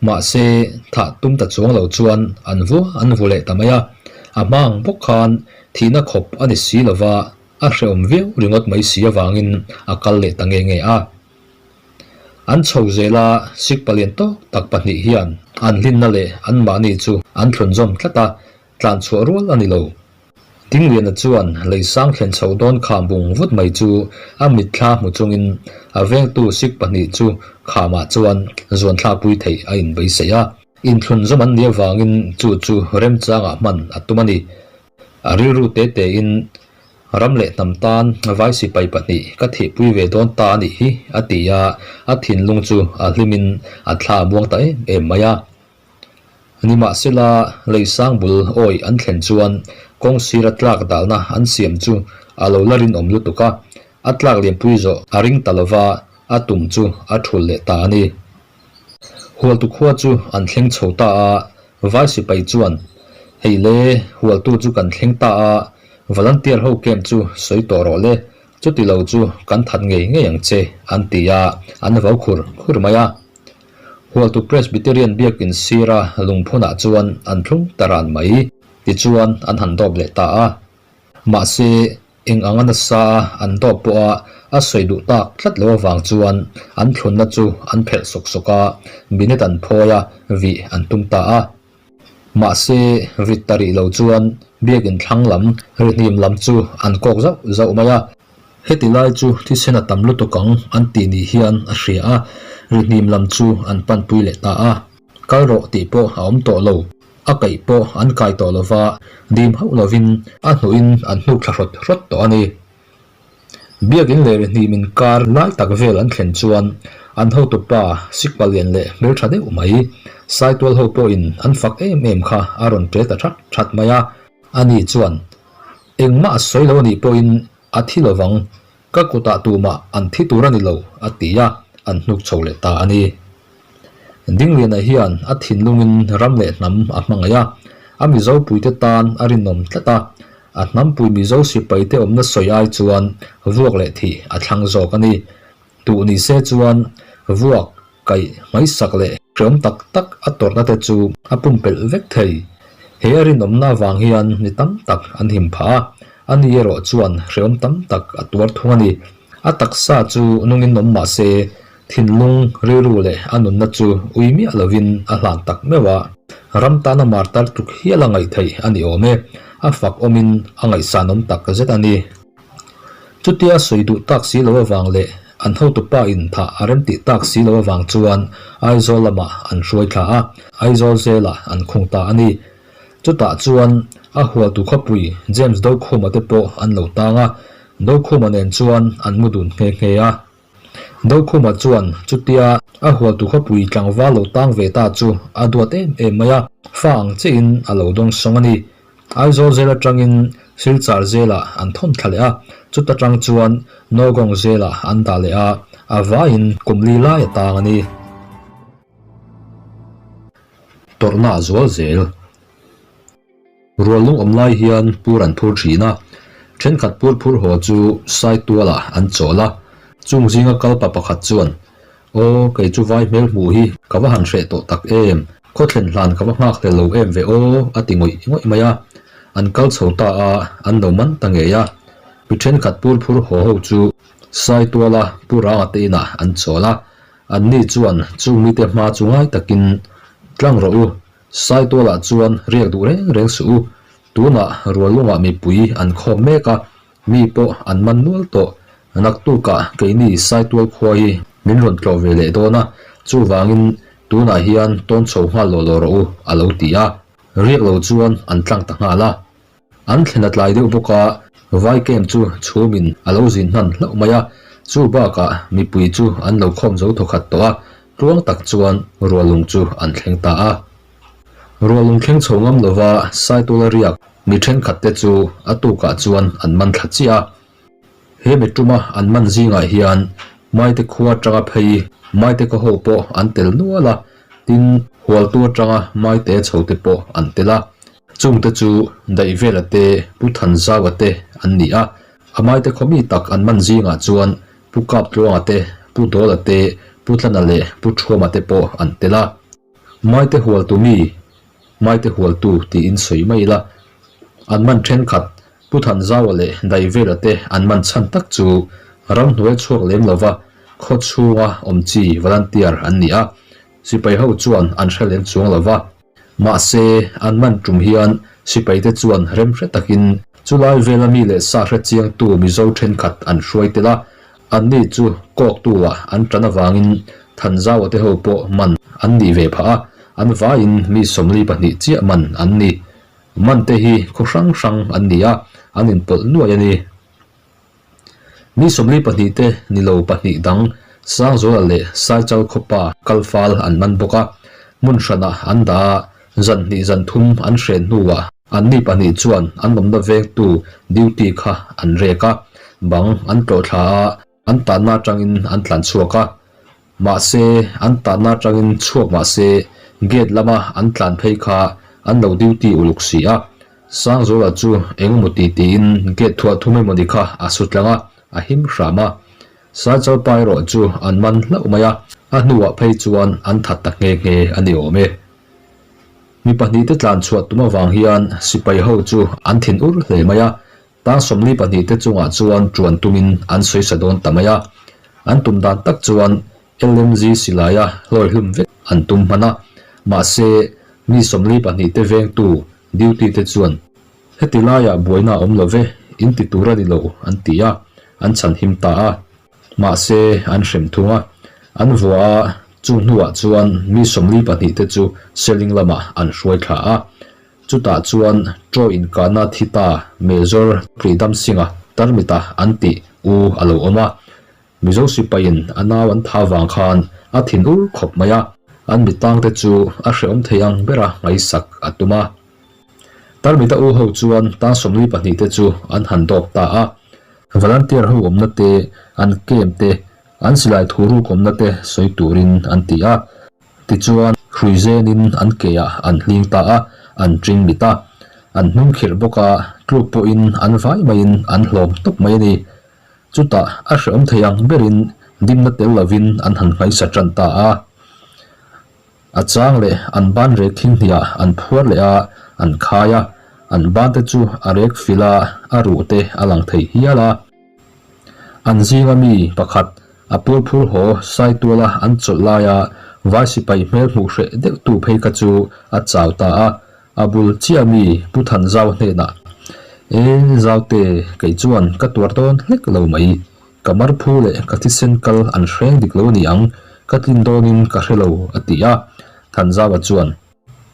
mahse, thah tum ta chuang lo chuan an vua an vaw leh ta mai a. A hma ang bawk khan thihna khawp a ni si lova, a hrehawm viau ringawt mai si avangin a kal leh ta nge nge a. An chho zel a, sikpa lian tawk tak pahnih hian an hlinna leh anmahni chu an thlunzawm tlat a, tlan chhuah rual a ni lo. Dingliana chuan lei sang thlen chho dawn kham bung vut mai chu a mitthla hmu chungin a vengtu sik pahnih chu khamah chuan zuan thlakpui theih a inbeisei a. Inthlun zawm an nih avangin chu chu remchangah hman a tum a ni. A rilru te tein ram leh hnam tan vai sipai pahnih ka thihpui ve dawn ta a nih hi a ti a, a thinlung chu a hlimin a thla muang ta em em mai a. Nimahsela, lei sang bul awi an thlen chuan kawng sira tlak dalna an siam chu a lo la rinawm lutuk a, a tlak lianpui zawh a ring ta lova, a tum chu a thul leh ta a ni. Hualtu khua chu an thleng chho ta a, vai sipai chuan, Hei le, hualtu chu kan thleng ta a, volunteer ho camp chu sawi tawh rawh le, chuti lo chu kan that ngei ngei ang che, an ti a, an vau khur khur mai a. Hualtu Presbyterian biakin sira lungphunah chuan an thlung ta ran mai, tichuan an han dawp leh ta a. Mahse, eng anga nasa a an dawp pawha a sawi duh tak tlat lo avang chuan an thlunna chu an phelh sawk sawk a, binet an phawi a, vih an tum ta a. Mahse, vit ta rih lo chuan biakin thlang lam, rihnim lam chu an kawk zauh zauh mai a. Heti lai chu thisen a tam lutuk ang an tih ni hian a hria a, rihnim lam chu an panpui leh ta a. Kal rawh tih pawh a awm tawh lo, a kaih pawh an kai tawh lo va, dim hauh lovin a hnuhin an hnuk thla hrawt hrawt tawh a ni. Biakin leh rihnim inkar lai tak vel an thlen chuan an hotupa sikpa lian leh hmeltha deuh mai Saitual ho pawhin an fak em em kha a rawn ṭe ta that that mai a. Ani chuan Engmah a sawi lo a nih pawhin a thi lovang, ka kutah tumah an thi tur a ni lo, a ti a, an hnuk chho leh ta a ni. Dingliana hian a thinlungin ram leh hnam a hmangaih a, a Mizo puite tan a rinawm tlat a, a hnampui Mizo sipaite awmna sawi ai chuan vuak leh thih a thlang zawk a ni. Duh ni se chuan vuak kaih hmaisak leh hreawm tak tak a tawrhna te chu a pumpelh vek thei. He a rinawmna avang hian mi tam tak an him phah a, ani erawh chuan hreawm tam tak a tuar thung a ni. A taksa chu nungin awm mah se, thinlung, rilru leh a nunna chu ui miah lovin a hlan tak meuh a. Ram tana martar tluk hial a ngaih theih a ni awm e, a fak awmin a ngaihsanawm tak zet a ni. Chutia sawi duh tak si lo avang leh an hotupa in thah a rem tih tak si lo avang chuan Aizawl lamah an hruai thla a, Aizawl zelah an khung ta a ni. Chutah chuan a hualtu khawpui James Dokhuma te pawh an lo tang a, Dokhuma nen chuan an mu dun nghe nghe a. Dokhuma chuan chutia a hualtu khawpui tlangval lo tang ve ta chu a duat em em mai a, fa ang chiahin a lo dawng sawng a ni. Aizawl zel atangin Silchar zelah an thawn thla leh a, chuta tang chuan Nowgong zelah an dah leh a, a vaiin kum li lai a tang a ni. Tawrhna a zual zel. Rual lung awm lai hian pur an phur thin a, thenkhat pur phur haw chu Saitualah an chawl a, chung zinga kalpa pakhat chuan, Aw, kei chu vai hmel hmuh hi ka va han hreh tawh tak em, khawthlen hlan ka va nghak hlel lo em ve aw, a ti ngawih ngawih mai a. An kal chho ta a, an lo man ta ngei a. Mi thenkhat pur phur haw ho chu Saituala Pu Ranga te inah an chawl a, anni chuan chung mite hma chu ngai takin, Tlang rawh u, Saitualah chuan riak duh reng reng suh u, tunah Ruallungah mipui an khawm mek a, Mi pawh an man nual tawh. Naktukah keini Saitual khua hi min rawn tlawh ve leh dawn a, chuvangin tunah hian tawn chho nghal law law rawh u, a lo ti a. Riak lo chuan an tlang ta nghal a. An thlen a tlai deuh bawk a, vai camp chu chhumin a lo zin hnan hlauh mai a, chu bakah mipui chu an lo khawm zo thawkhat tawh a, tluang tak chuan rualung chu an thleng ta a. Rualung thleng chho ngam lova Saituala riak Mi thenkhatte chu a tukah chuan an man thla chiah a. He mi tuma an man zingah hian Maite khua atanga phei Maite khaw ho pawh an tel nual a, tin Hualtu atanga Maite chho te pawh an tel a. Chungte chu Daihvela te, Pu Thanzaua te an ni a. A Maite khaw mi tak an man zingah chuan Pu Kaptluanga te, Pu Dawla te, Pu Tlana leh Pu Thuama te pawh an tel a. Maite Hualtu mi Maite hualtu tiin sawi mai ila, an man thenkhat Pu Thanzaua leh Daivela te an man chhan tak chu ramhnuai chhuak lem lova khaw chhunga awm chi volunteer an ni a, sipai ho chuan an hre lem chuang lova. Mahse, an man tum hian sipaite chuan remhre takin Chulai vela mi leh sa hre chiangtu Mizo thenkhat an hruai tel a, anni chu kawktu-ah an tan avangin Thanzaua te ho pawh man an nih ve phah a, an vaiin mi 42 chiah man an ni. Man te hi khaw hrang hrang an ni a, an inpawlh nuai a ni. Mi 42 te ni lo pahnih dang Sangzuala leh Saichal khawpa kal fal an man bawk a, hmun hranah an dah a, zan hnih zan thum an hren hnuah anni pahnih chuan an awmna vengtu duty kha an rek a, bang an tlawh thla a, an tanna atangin an tlan chhuak a. Mahse, an tanna atangin chhuak mah se gate lama an tlan phei kha an lo duty uluk si a, Sangzuala chu engemaw ti tiin gate thuah thum emawni kha a su tlang a, a him hram a. Saichal pa erawh chu an man hlauh mai a, a hnuah phei chuan an that ta nghe nghe a ni awm e. Mi pahnihte tlan chhuah tum avang hian sipai ho chu an thin ur hle mai a, tang 42 te chungah chuan tuan tumin an sawi sa dawn ta mai a. An tum dan tak chuan LMG silaia hlawi hlum vek an tum hman a, mahse mi 42 te vengtu duty te chuan heti laiah buaina a awm lo ve, in ti tur a ni lo an ti a, an chhan him ta a. Mahse an hrem thung a, an vua a, chung hnuah chuan mi 42 te chu Seling lamah an hruai thla a. Chutah chuan Chaw inkahna thi ta Major Pritam Singh-a tarmita an tih u a lo awm a. Mizo sipaiin a nau an tha vang khan a thin ur khawp mai a, an mitangte chu a hrehawm thei ang bera ngaihsak a tum a. Tarmita u ho chuan tang 42 te chu an han dawp ta a. Volunteer ho awmna te, an camp te, an silai thu ruk awmna te sawi turin an ti a. Tichuan, hrui zenin an keah an hling ta a, an ṭing mit a. An hnung khirh bawk a, tluk pawhin an vai maiin an hlawm tawp mai a ni. Chutah a hrehawm thei ang berin dimna tel lovin an han hmaisa tan ta a. A chang leh an ban rek thing hniah an phuar leh a, an khai a, an ban te chu a rek fil a, a ruh te a lang thei hial a. An zinga mi pakhat a pur phur haw Saituala an chawlh laia vai sipai hmel hmuh hreh deuh tu phei kha chu a chau ta a, A bul chiah mi Pu Thanzau hnenah, E Zaute, kei chuan ka tuar dawn hlek lo mai. Ka mar phu leh ka thisen kal an hreng dik lo a ni ang, ka tlin dawnin ka hre lo, a ti a. Thanzaua chuan,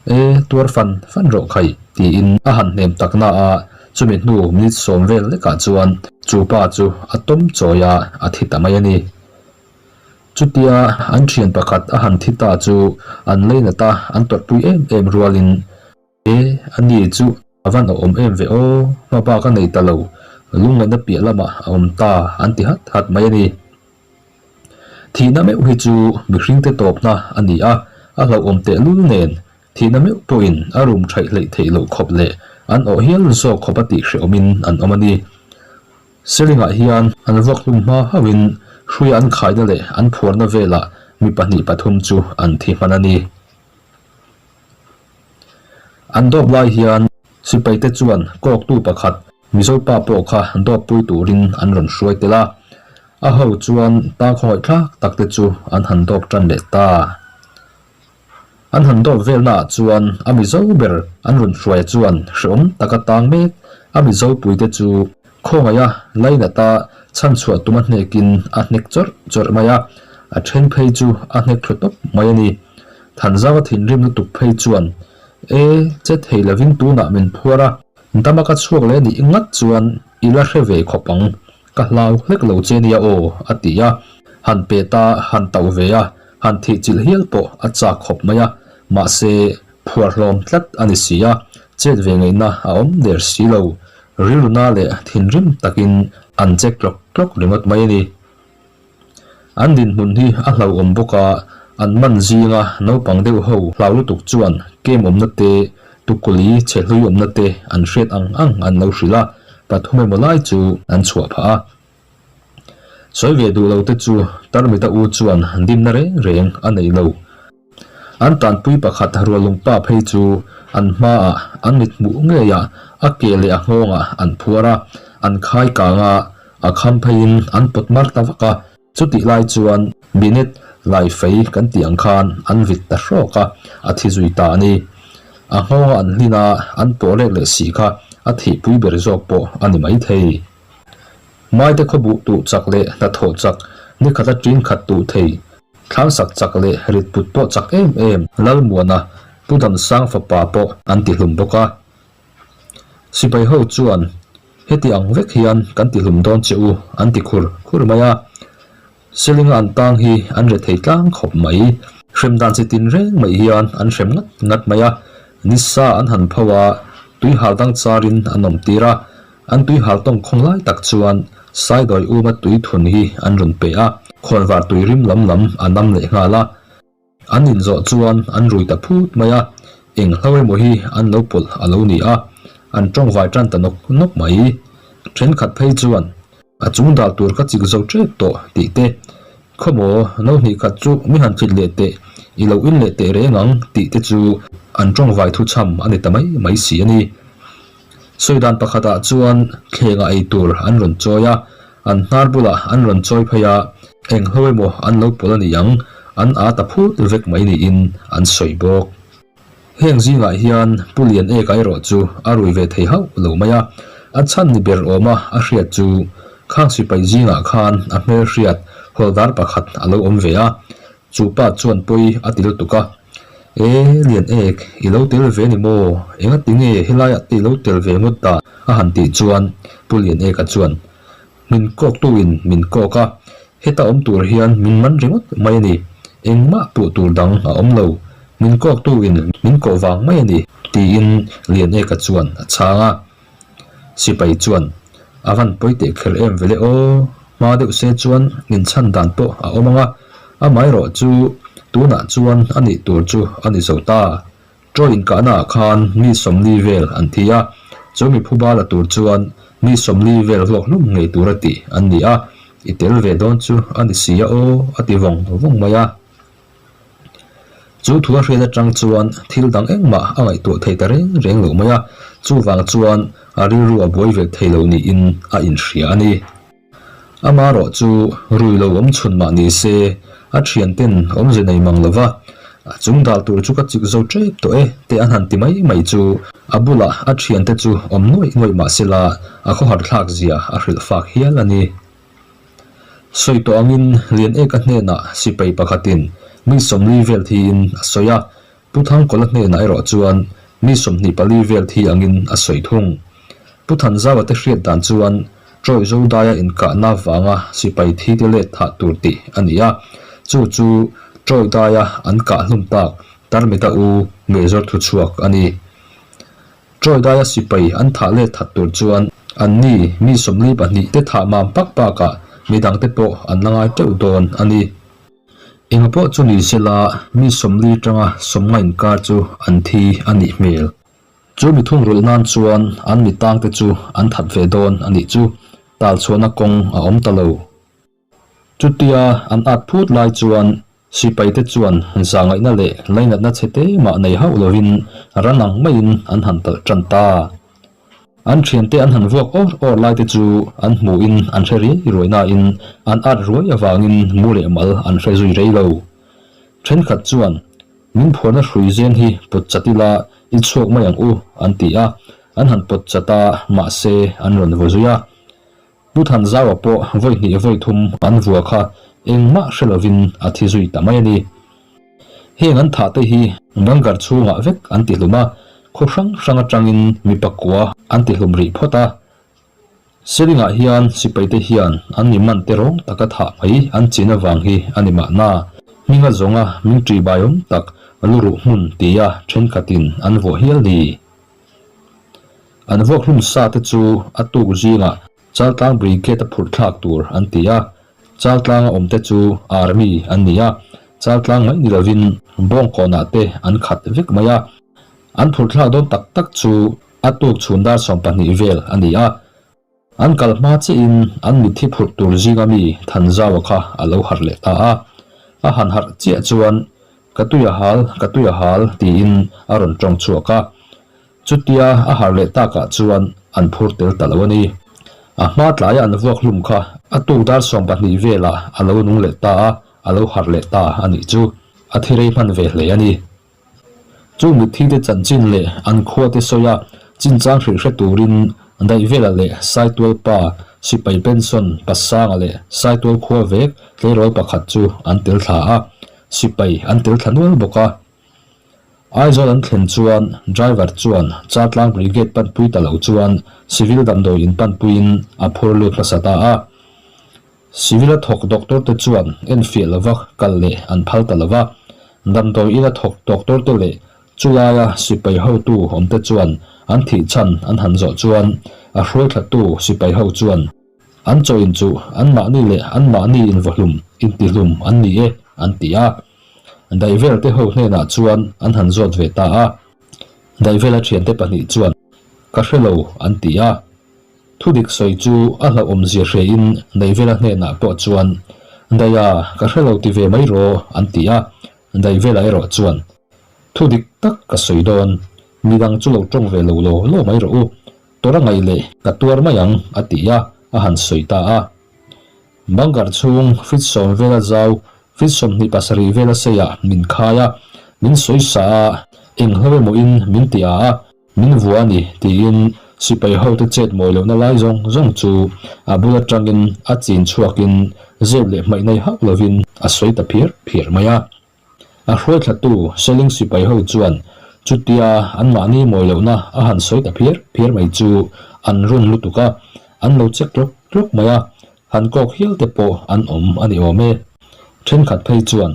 E tuar fan fan rawh khai, tiin a han hnem tak na a, chumi hnu minute sawm vel lekah chuan chu pa chu a tawm chawi a, a thi ta mai a ni. Chutia an thian pakhat a han thi ta chu an leinat a, an tawrhpui em em rualin, E, a ni chu a van awm em ve aw, hma bak a nei ta lo, lungngaihna piah lamah a awm ta an ti hat hat mai a ni. Thihna meuh hi chu mihringte tawpna a ni a, a hlauhawm tehlul nen thihna meuh pawhin a rum thaih hleih theih loh khawp leh an awh hial zawk khawp a tih hrehawmin an awm a ni. Selingah hian an vuak hlum hma hauhin hruia an khaina leh an phuarna velah mi pahnih pathum chu an thi hman a ni. An dawp lai hian sipaite chuan kawktu pakhat Mizo pa pawh kha dawp pui turin an rawn hruai tel a, a ho chuan tang khawngaih thlak tak te chu an han dawp tan leh ta. An han dawp velnaah chuan a Mizo ber an rawn hruaia chuan hrehawm taka tang mek a Mizo puite chu khawngaiha lainata chhanchhuah tuma hnekin a hnek chawrh chawrh mai a, a then phei chu a hnek thlu tawp mai a ni. Thanzauva thinrim lutuk phei chuan, E, che thei lovin tunah min phuar a, dama ka chhuak leh nih ngat chuan i la hre ve khawp ang, ka hlau hlek lo che nia aw, a ti a, han pet a, han tauh ve a, Han thih chilh hial pawh a chak khawp mai a, mahse phuar hlawm tlat a ni si a, chet ve ngaihna a awm der si lo. Rilruna leh thinrim takin an che tlawk tlawk ringawt mai a ni. An dinhmun hi a hlauhawm bawk a, an man zinga naupang deuh ho hlau lutuk chuan kem awmna te, tukuli chhe hlui awmna te an hriat ang ang an lo hrilh a, pathum emaw lai chu an chhuah phah a. Sawi ve duh lo te chu Tarmita u chuan dimna reng reng a nei lo. An tanpui pakhat Rualungpa phei chu an hmaah an mit hmuh ngeiah a ke leh a nghawngah an phuar a, an khai kang a, a kham pheiin an pawt mar ta vak a. Chutih lai chuan Binet Laifei kan tih ang khan an vit ta hrawk a, a thi zui ta a ni. A nghawnga an hlin a, an pawh lek leh si kha. a thihpui ber zawk pawh a ni maithei. Maite khawbuh tuh chak leh hnathawh chak, nikhata ṭin khat tuh thei, thlangsak chak leh ritput pawh chak em em Lalmuana Pu Damsang fapa pawh an tihlum bawk a. Sipai ho chuan heti ang vek hian kan tihlum dawn che u an ti khur khur mai a. Selinga an tang hi an re thei tlang khawp mai. Hrem dan chi tin reng mai hian an hrem ngat ngat mai a. Nisa an han pho a, tui hal dang charin an awm tir a. An tui hal tawng khawng lai tak chuan Saidawi uma tui thun hi an rawn pe a, khawnvar tui rim lam lam a nam leh nghal a. An inzawh chuan an rui ta phut mai a, eng hlo emaw hi an lo pawlh a lo ni a, an tawngvai tan ta nawk nawk mai. Thenkhat phei chuan, A chung dal tur ka chik zo tep tawh tih te, Khawmaw, no hnih khat chu mi han thlit leh teh, i lo in leh teh reng ang tih te chu an tawngvai thuchham a ni ta mai mai si a ni. Sawi dan pakhatah chuan thlengah ei tur an rawn chawi a, an hnar bulah an rawn chawi phei a, eng hlo emaw an lo pawlh a ni ang, an aa ta phut vek mai niin an sawi bawk. Heng zingah hian Pu Lian Eka erawh chu a rui ve thei hauh lo mai a, a chhan ni ber awma a hriat chu khang sipai zingah khan a hmelhriat hawldar pakhat a lo awm ve a, Chu pa chuan pawi a ti lutuk a, E Lian Ek, i lo tel ve ni maw? Engati nge helaiah te i lo tel ve ngawt dah? a han tih chuan Pu Lian Eka chuan, Min kawktuin min kawk a, heta awm tur hian min man ringawt mai a ni. Engmah puh tur dang a awm lo. Min kawktuin min kawh vang mai a ni, tiin Lian Eka chuan a chhang a. Sipai chuan, A van pawi teh kher em vele aw, hma deuh se chuan inchhan dan pawh a awm ang a, amaherawh chu tunah chuan a nih tur chu a ni zo ta. Chaw inkahnaah khan mi 40 vel an thi a, chu mi phuba la tur chuan mi 40 vel vuak hlum ngei tur a tih an ni a, i tel ve dawn chu a ni si a aw, a ti vawng vawng mai a. Chu thu a hriat atang chuan thil dang engmah a ngaihtuah thei ta reng reng lo mai a, chuvang chuan a rilru a buai ve thei lo niin a inhria a ni. Amaherawh chu rui lo awm chhun mah ni se, a thianten awmze nei mang lova, a chung dal tur chu ka chik zo tep tawh e te an han ti mai mai chu a bulah a thiante chu awm nuaih nuaih mah sela a khawhar thlak zia a hrilh fak hial a ni. Sawi tawh angin Lian Eka hnenah sipai pakhatin mi 40 vel thiin a sawi a, Pu Thangkawla hnenah erawh chuan mi 24 vel thi angin a sawi thung. Pu Thanzaua te hriat dan chuan Troy Zodaia inkahna vanga sipai thi te let thah tur tih a ni a, chu chu Troy daia an kah hlum tak Tarmita u Major thuchhuak a ni. Troy daia sipai an thah let that tur chuan anni mi 42 te thah mam pak bakah midangte pawh an la ngai teuh dawn a ni. Enga pawh chu ni sela mi 40 tanga 50 inkar chu an thi a nih hmel. Chu mi thungrulh nan chuan an mi tangte chu an that ve dawn a nih chu talchhuahna kawng a awm ta lo. Chutia an at phut lai chuan sipaite chuan zahngaihna leh lainatna chhe te mah nei hauh lovin ran ang maiin an han talh tan ta. An thiante an han vuak awr awr laite chu an hmuhin an hre riai ruai nain an at ruai avangin mu leh mal an hre zui rei lo. Thenkhat chuan, Min phuarna hrui zen hi pawt chat ila i chhuak mai ang u, an ti a. An han pawt chat a, mahse an rawn vaw zui a. Pu Thanzaua pawh vawi hnih vawi thum an vua kha engmah hre lovin a thi zui ta mai a ni. Heng an thah te hi Bangar chhungah vek an ti hlum a, khaw hrang hrang atangin mi pakua an ti hlum rih phawt a. Selingah hian sipaite hian an mi man te rawng taka thah mai an chin avang hi a ni mahna. Hminga zawnga min ṭihbai awm tak luruh hmun tia thenkhatin an vuah hial ni. An vuak hlum sa te chu a tuk zingah Chaltlang Brigade a phurh thlak tur an ti a, Chaltlanga awm te chu Army an ni a, Chaltlang mai ni lovin Bawngkawnah te an khat vek mai a. An phurh thlak dawn tak tak chu a tuk chhun dar 12 vel a ni a. An kal hma chiahin an mitthi phurh tur zinga mi Thanzaua kha a lo harh leh ta a. A han harh chiah chuan, Ka tui a hal, ka tui a hal, tiin a rawn tawng chhuak a. Chutia a harh leh takah chuan an phur tel ta lo a ni. A hma tlaia an vuak hlum kha a tuk dar 12 velah a lo nung leh ta a, a lo harh leh ta a nih chu. A thi rei hman ve hle a ni. Chung mitthi te chanchin leh an khua te sawi a, Chinchang hrilh hre turin Daihvela leh Saitual pa sipai pension Pasanga leh Saitual khua vek tleirawl pakhat chu an tel thla a, sipai an tel thla nual bawk a. Aizawl an thlen chuan driver chuan Chaltlang Brigade panpui ta lo chuan Civil damdawi in panpuiin a phur lut hmasa ta a. Civil a thawk doctor te chuan enfiah lova kal leh an phal ta lova, damdawi ina thawk doctor te leh chulaia sipai hotu awm te chuan an thih chhan an han zawh chuan a hruai thlatu sipai ho chuan an chaw in chu anmahni leh anmahni invahlum intihlum an ni e an ti a. Daihvel te ho hnenah chuan an han zawt ve ta a. Daihvela thiante pahnih chuan ka hre lo an ti a. Thudik sawi chu a hlauhawmzia hrein Daihvela hnenah pawh chuan, Daia, ka hre lo ti ve mai rawh, an ti a. Daihvela erawh chuan, Thudik tak ka sawi dawn, midang chu lo tawng ve lo law law mai rawh u, tawrh a ngaih leh ka tuar mai ang, a ti a, a han sawi ta a. Bunker chhung fit 10 vela zau, fit 27 vela seiah min khai a, min sawi sa a, eng hlo emaw-in min ti a a, Min vua a ni, tiin sipai hote chet mawi lohna lai zawng zawng chu a bul atangin a chin chhuakin zep leh hmaih nei hauh lovin a sawi ta phiar phiar mai a. A hruai thlatu Seling sipai ho chuan chutia anmahni mawi lohna a han sawi ta phiar phiar mai chu an run lutuk a, an lo chek tlawk tlawk mai a, han kawk hial te pawh an awm a ni awm e. Thenkhat phei chuan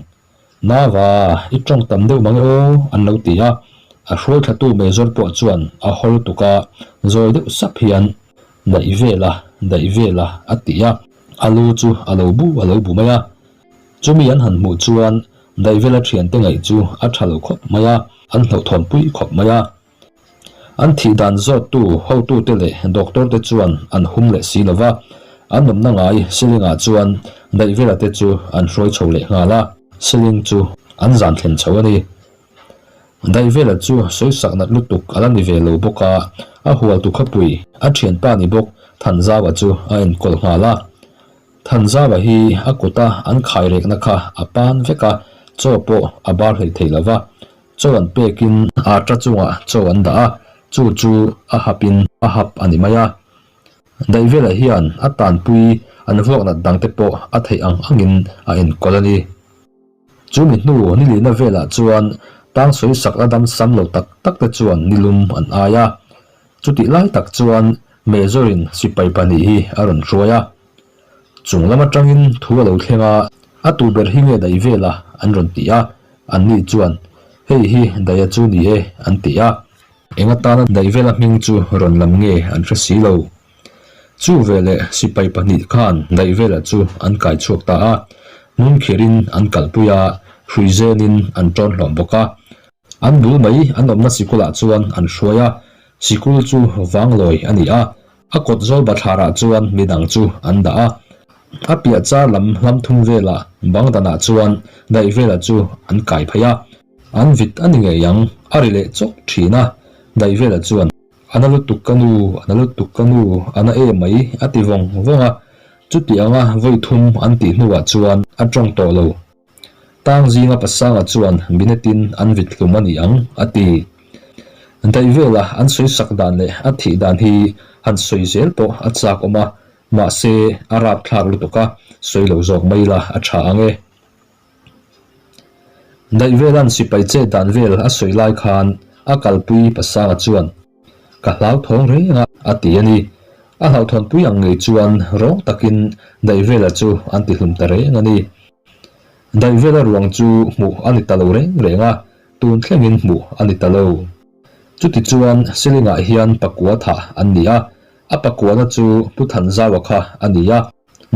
Nava, i tawng tam deuh mang e aw, an lo ti a. A hruai thlatu Major pawh chuan a haw lutuk a, zawi deuh sap hian, Daih vel a, daih vel a, a ti a. A lu chu a lo bu a lo bu mai a. Chumi an han hmuh chuan Daihvela thiante ngaih chu a tha lo khawp mai a, an hlauhthawnpui khawp mai a. An thih dan zawttu hotute leh doctor te chuan an hum leh si lova, an awmna ngai Siling-ah chuan Daihvela te chu an hruai chho leh nghal a, Siling chu an zan thlen chho a ni. Daihvela chu sawisak nat lutuk a la ni ve lo bawk a, a hualtu khawpui a thianpa ni bawk Thanzaua chu a enkawl nghal a. Thanzaua hi a kuta an khairekna kha a pan vek a, chaw pawh a bar hlei thei lova, Chaw an pekin ata chungah chaw an dah a, chu chu a hapin a hap a ni mai a. Daihvela hian a tanpui an vuak nat dangte pawh a theih ang angin a enkawl a ni. Chu mi hnu nilihna velah chuan tang sawi sak la dam sam lo tak tak te chuan nilum an ai a. Chutih lai tak chuan Major-in sipai pahnih hi a rawn hruai a. Chung lam atangin thu a lo thleng a, a tu ber hi nge Daihvela an rawn ti a. Anni chuan, Hei hi Daia chu ni e, an ti a. Eng atana Daihvela hming chu rawn lam nge an hre si lo. Chu veleh sipai pahnih khan Daihvela chu an kai chhuak ta a, hnung khirin an kalpui a, hrui zenin an tawn hlawm bawk a. An bul mai an awmna sikulah chuan an hruai a, sikul chu vanglawi a ni a, A kawt zawl bathlarah chuan midang chu an dah a, a piah char lam hlam thum velah bang danah chuan daih vela chu an kai phei a. An vit a ni ngei ang, a ri leh chawk thin a, daih vela chuan, A na lutuk ka nu, a na lutuk ka nu, a na em mai, a ti vawng vawng a. Chuti anga vawi thum an tih hnuah chuan a tawng tawh lo. Tang zinga pasanga chuan minetin an vit hlum a ni ang, a ti. Daih vela an sawi sak dan leh a thih dan hi han sawi zel pawh a chak awm a, mahse a rapthlak lutuk a, sawi lo zawk mai la a tha ang e. Daih vela'n sipai chet dan vel a sawi lai khan a kalpui pasanga chuan Ka hlauthawng reng a, a ti a ni. A hlauhthawnpui ang ngei chuan rawng takin Daihvela chu an ti hlum ta reng a ni. Daihvela ruang chu hmuh a ni ta lo reng reng a, tun thlengin hmuh a ni ta lo. Chutichuan Silingah hian pakua thah an ni a, a pakuana chu Pu Thanzaua kha a ni a,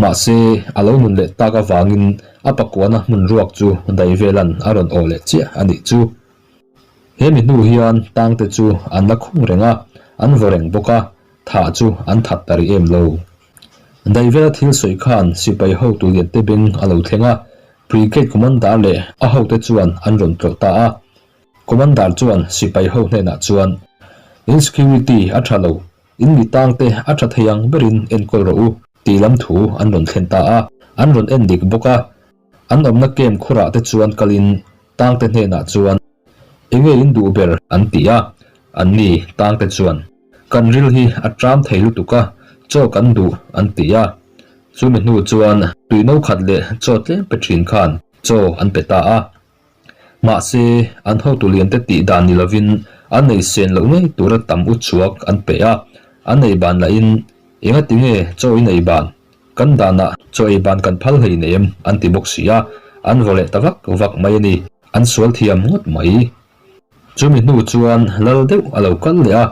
mahse a lo nun leh tak avangin a pakuana hmun ruak chu Daihvela'n a rawn awh leh chiah a nih chu. He mi hnu hian tangte chu an la khung reng a, an vaw reng bawk a, thah chu an that ta rih em lo. Daihvela thil sawi khan sipai hotu liante beng a lo thleng a, Brigade Commander leh a hote chuan an rawn tlawh ta a. Commander chuan sipai ho hnenah chuan, In security a tha lo, in mi tangte a tha thei ang berin enkawl rawh u, tih lam thu an rawn thlen ta a, an rawn en dik bawk a. An awmna camp khurah te chuan kalin Tangte hnenah chuan, Enge in duh ber? an ti a, anni Tangte chuan. Kan ril hi a ṭam thei lutuk a, chaw kan duh an ti a. Chumi hnu chuan tui no khat leh chaw tlem pe ṭhin khan chaw an pe ta a. Mahse, an hotu liante tih dan ni lovin an ei sen loh ngei tura tam u chhuak an pe a, an ei ban lahin engati nge chaw in ei ban? Kan danah chaw ei ban kan phal hlei nem an ti bawk si a, an vaw leh ta vak vak mai a ni. An sual thiam ngawt mai. Chumi hnu chuan lal deuh a lo kal leh a,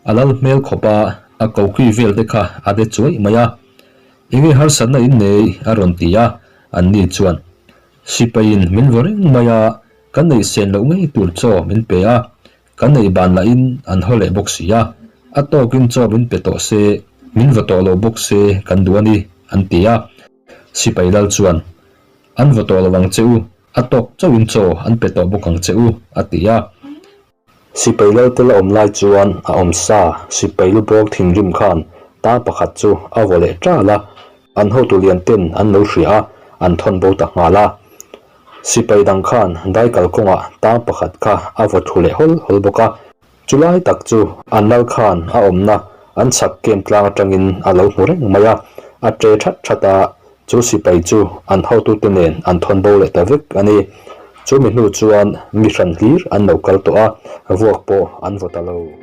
a lal hmel khawp a, a koki vel te kha a de chuaih mai a. Enge harsatna in nei? a rawn ti a, anni chuan Sipaiin min vaw reng mai a, kan neih sen loh ngei tur chaw min pe a, kan neih ban lahin an haw leh bawk si a, a tawkin chaw min pe tawh se, min vaw tawh lo bawk se kan duh a ni, an ti a. Sipai lal chuan, An vaw tawh lo ang che u, a tawk chauhin chaw an pe tawh bawk ang che u, a ti a. Sipai lal te la awm lai chuan a awm sa sipai lu bawk thinrim khan tang pakhat chu a vaw leh ṭal a, an hotu lian ten an lo hria a, an thawn bo ta nghal a. Sipai dang khan daikal kawngah tang pakhat kha a vaw thu leh hawl hawl bawk a, chulai tak chu an lal khan a awmna an chhak kem tlang atangin a lo hmu reng mai a, a ṭe ṭhat ṭhat a, Chu sipai chu an hotute nen an thawn bo leh ta vek a ni. Chumi hnu chuan mi hran hlir an lo kal tawh a, vuak pawh an vaw ta lo.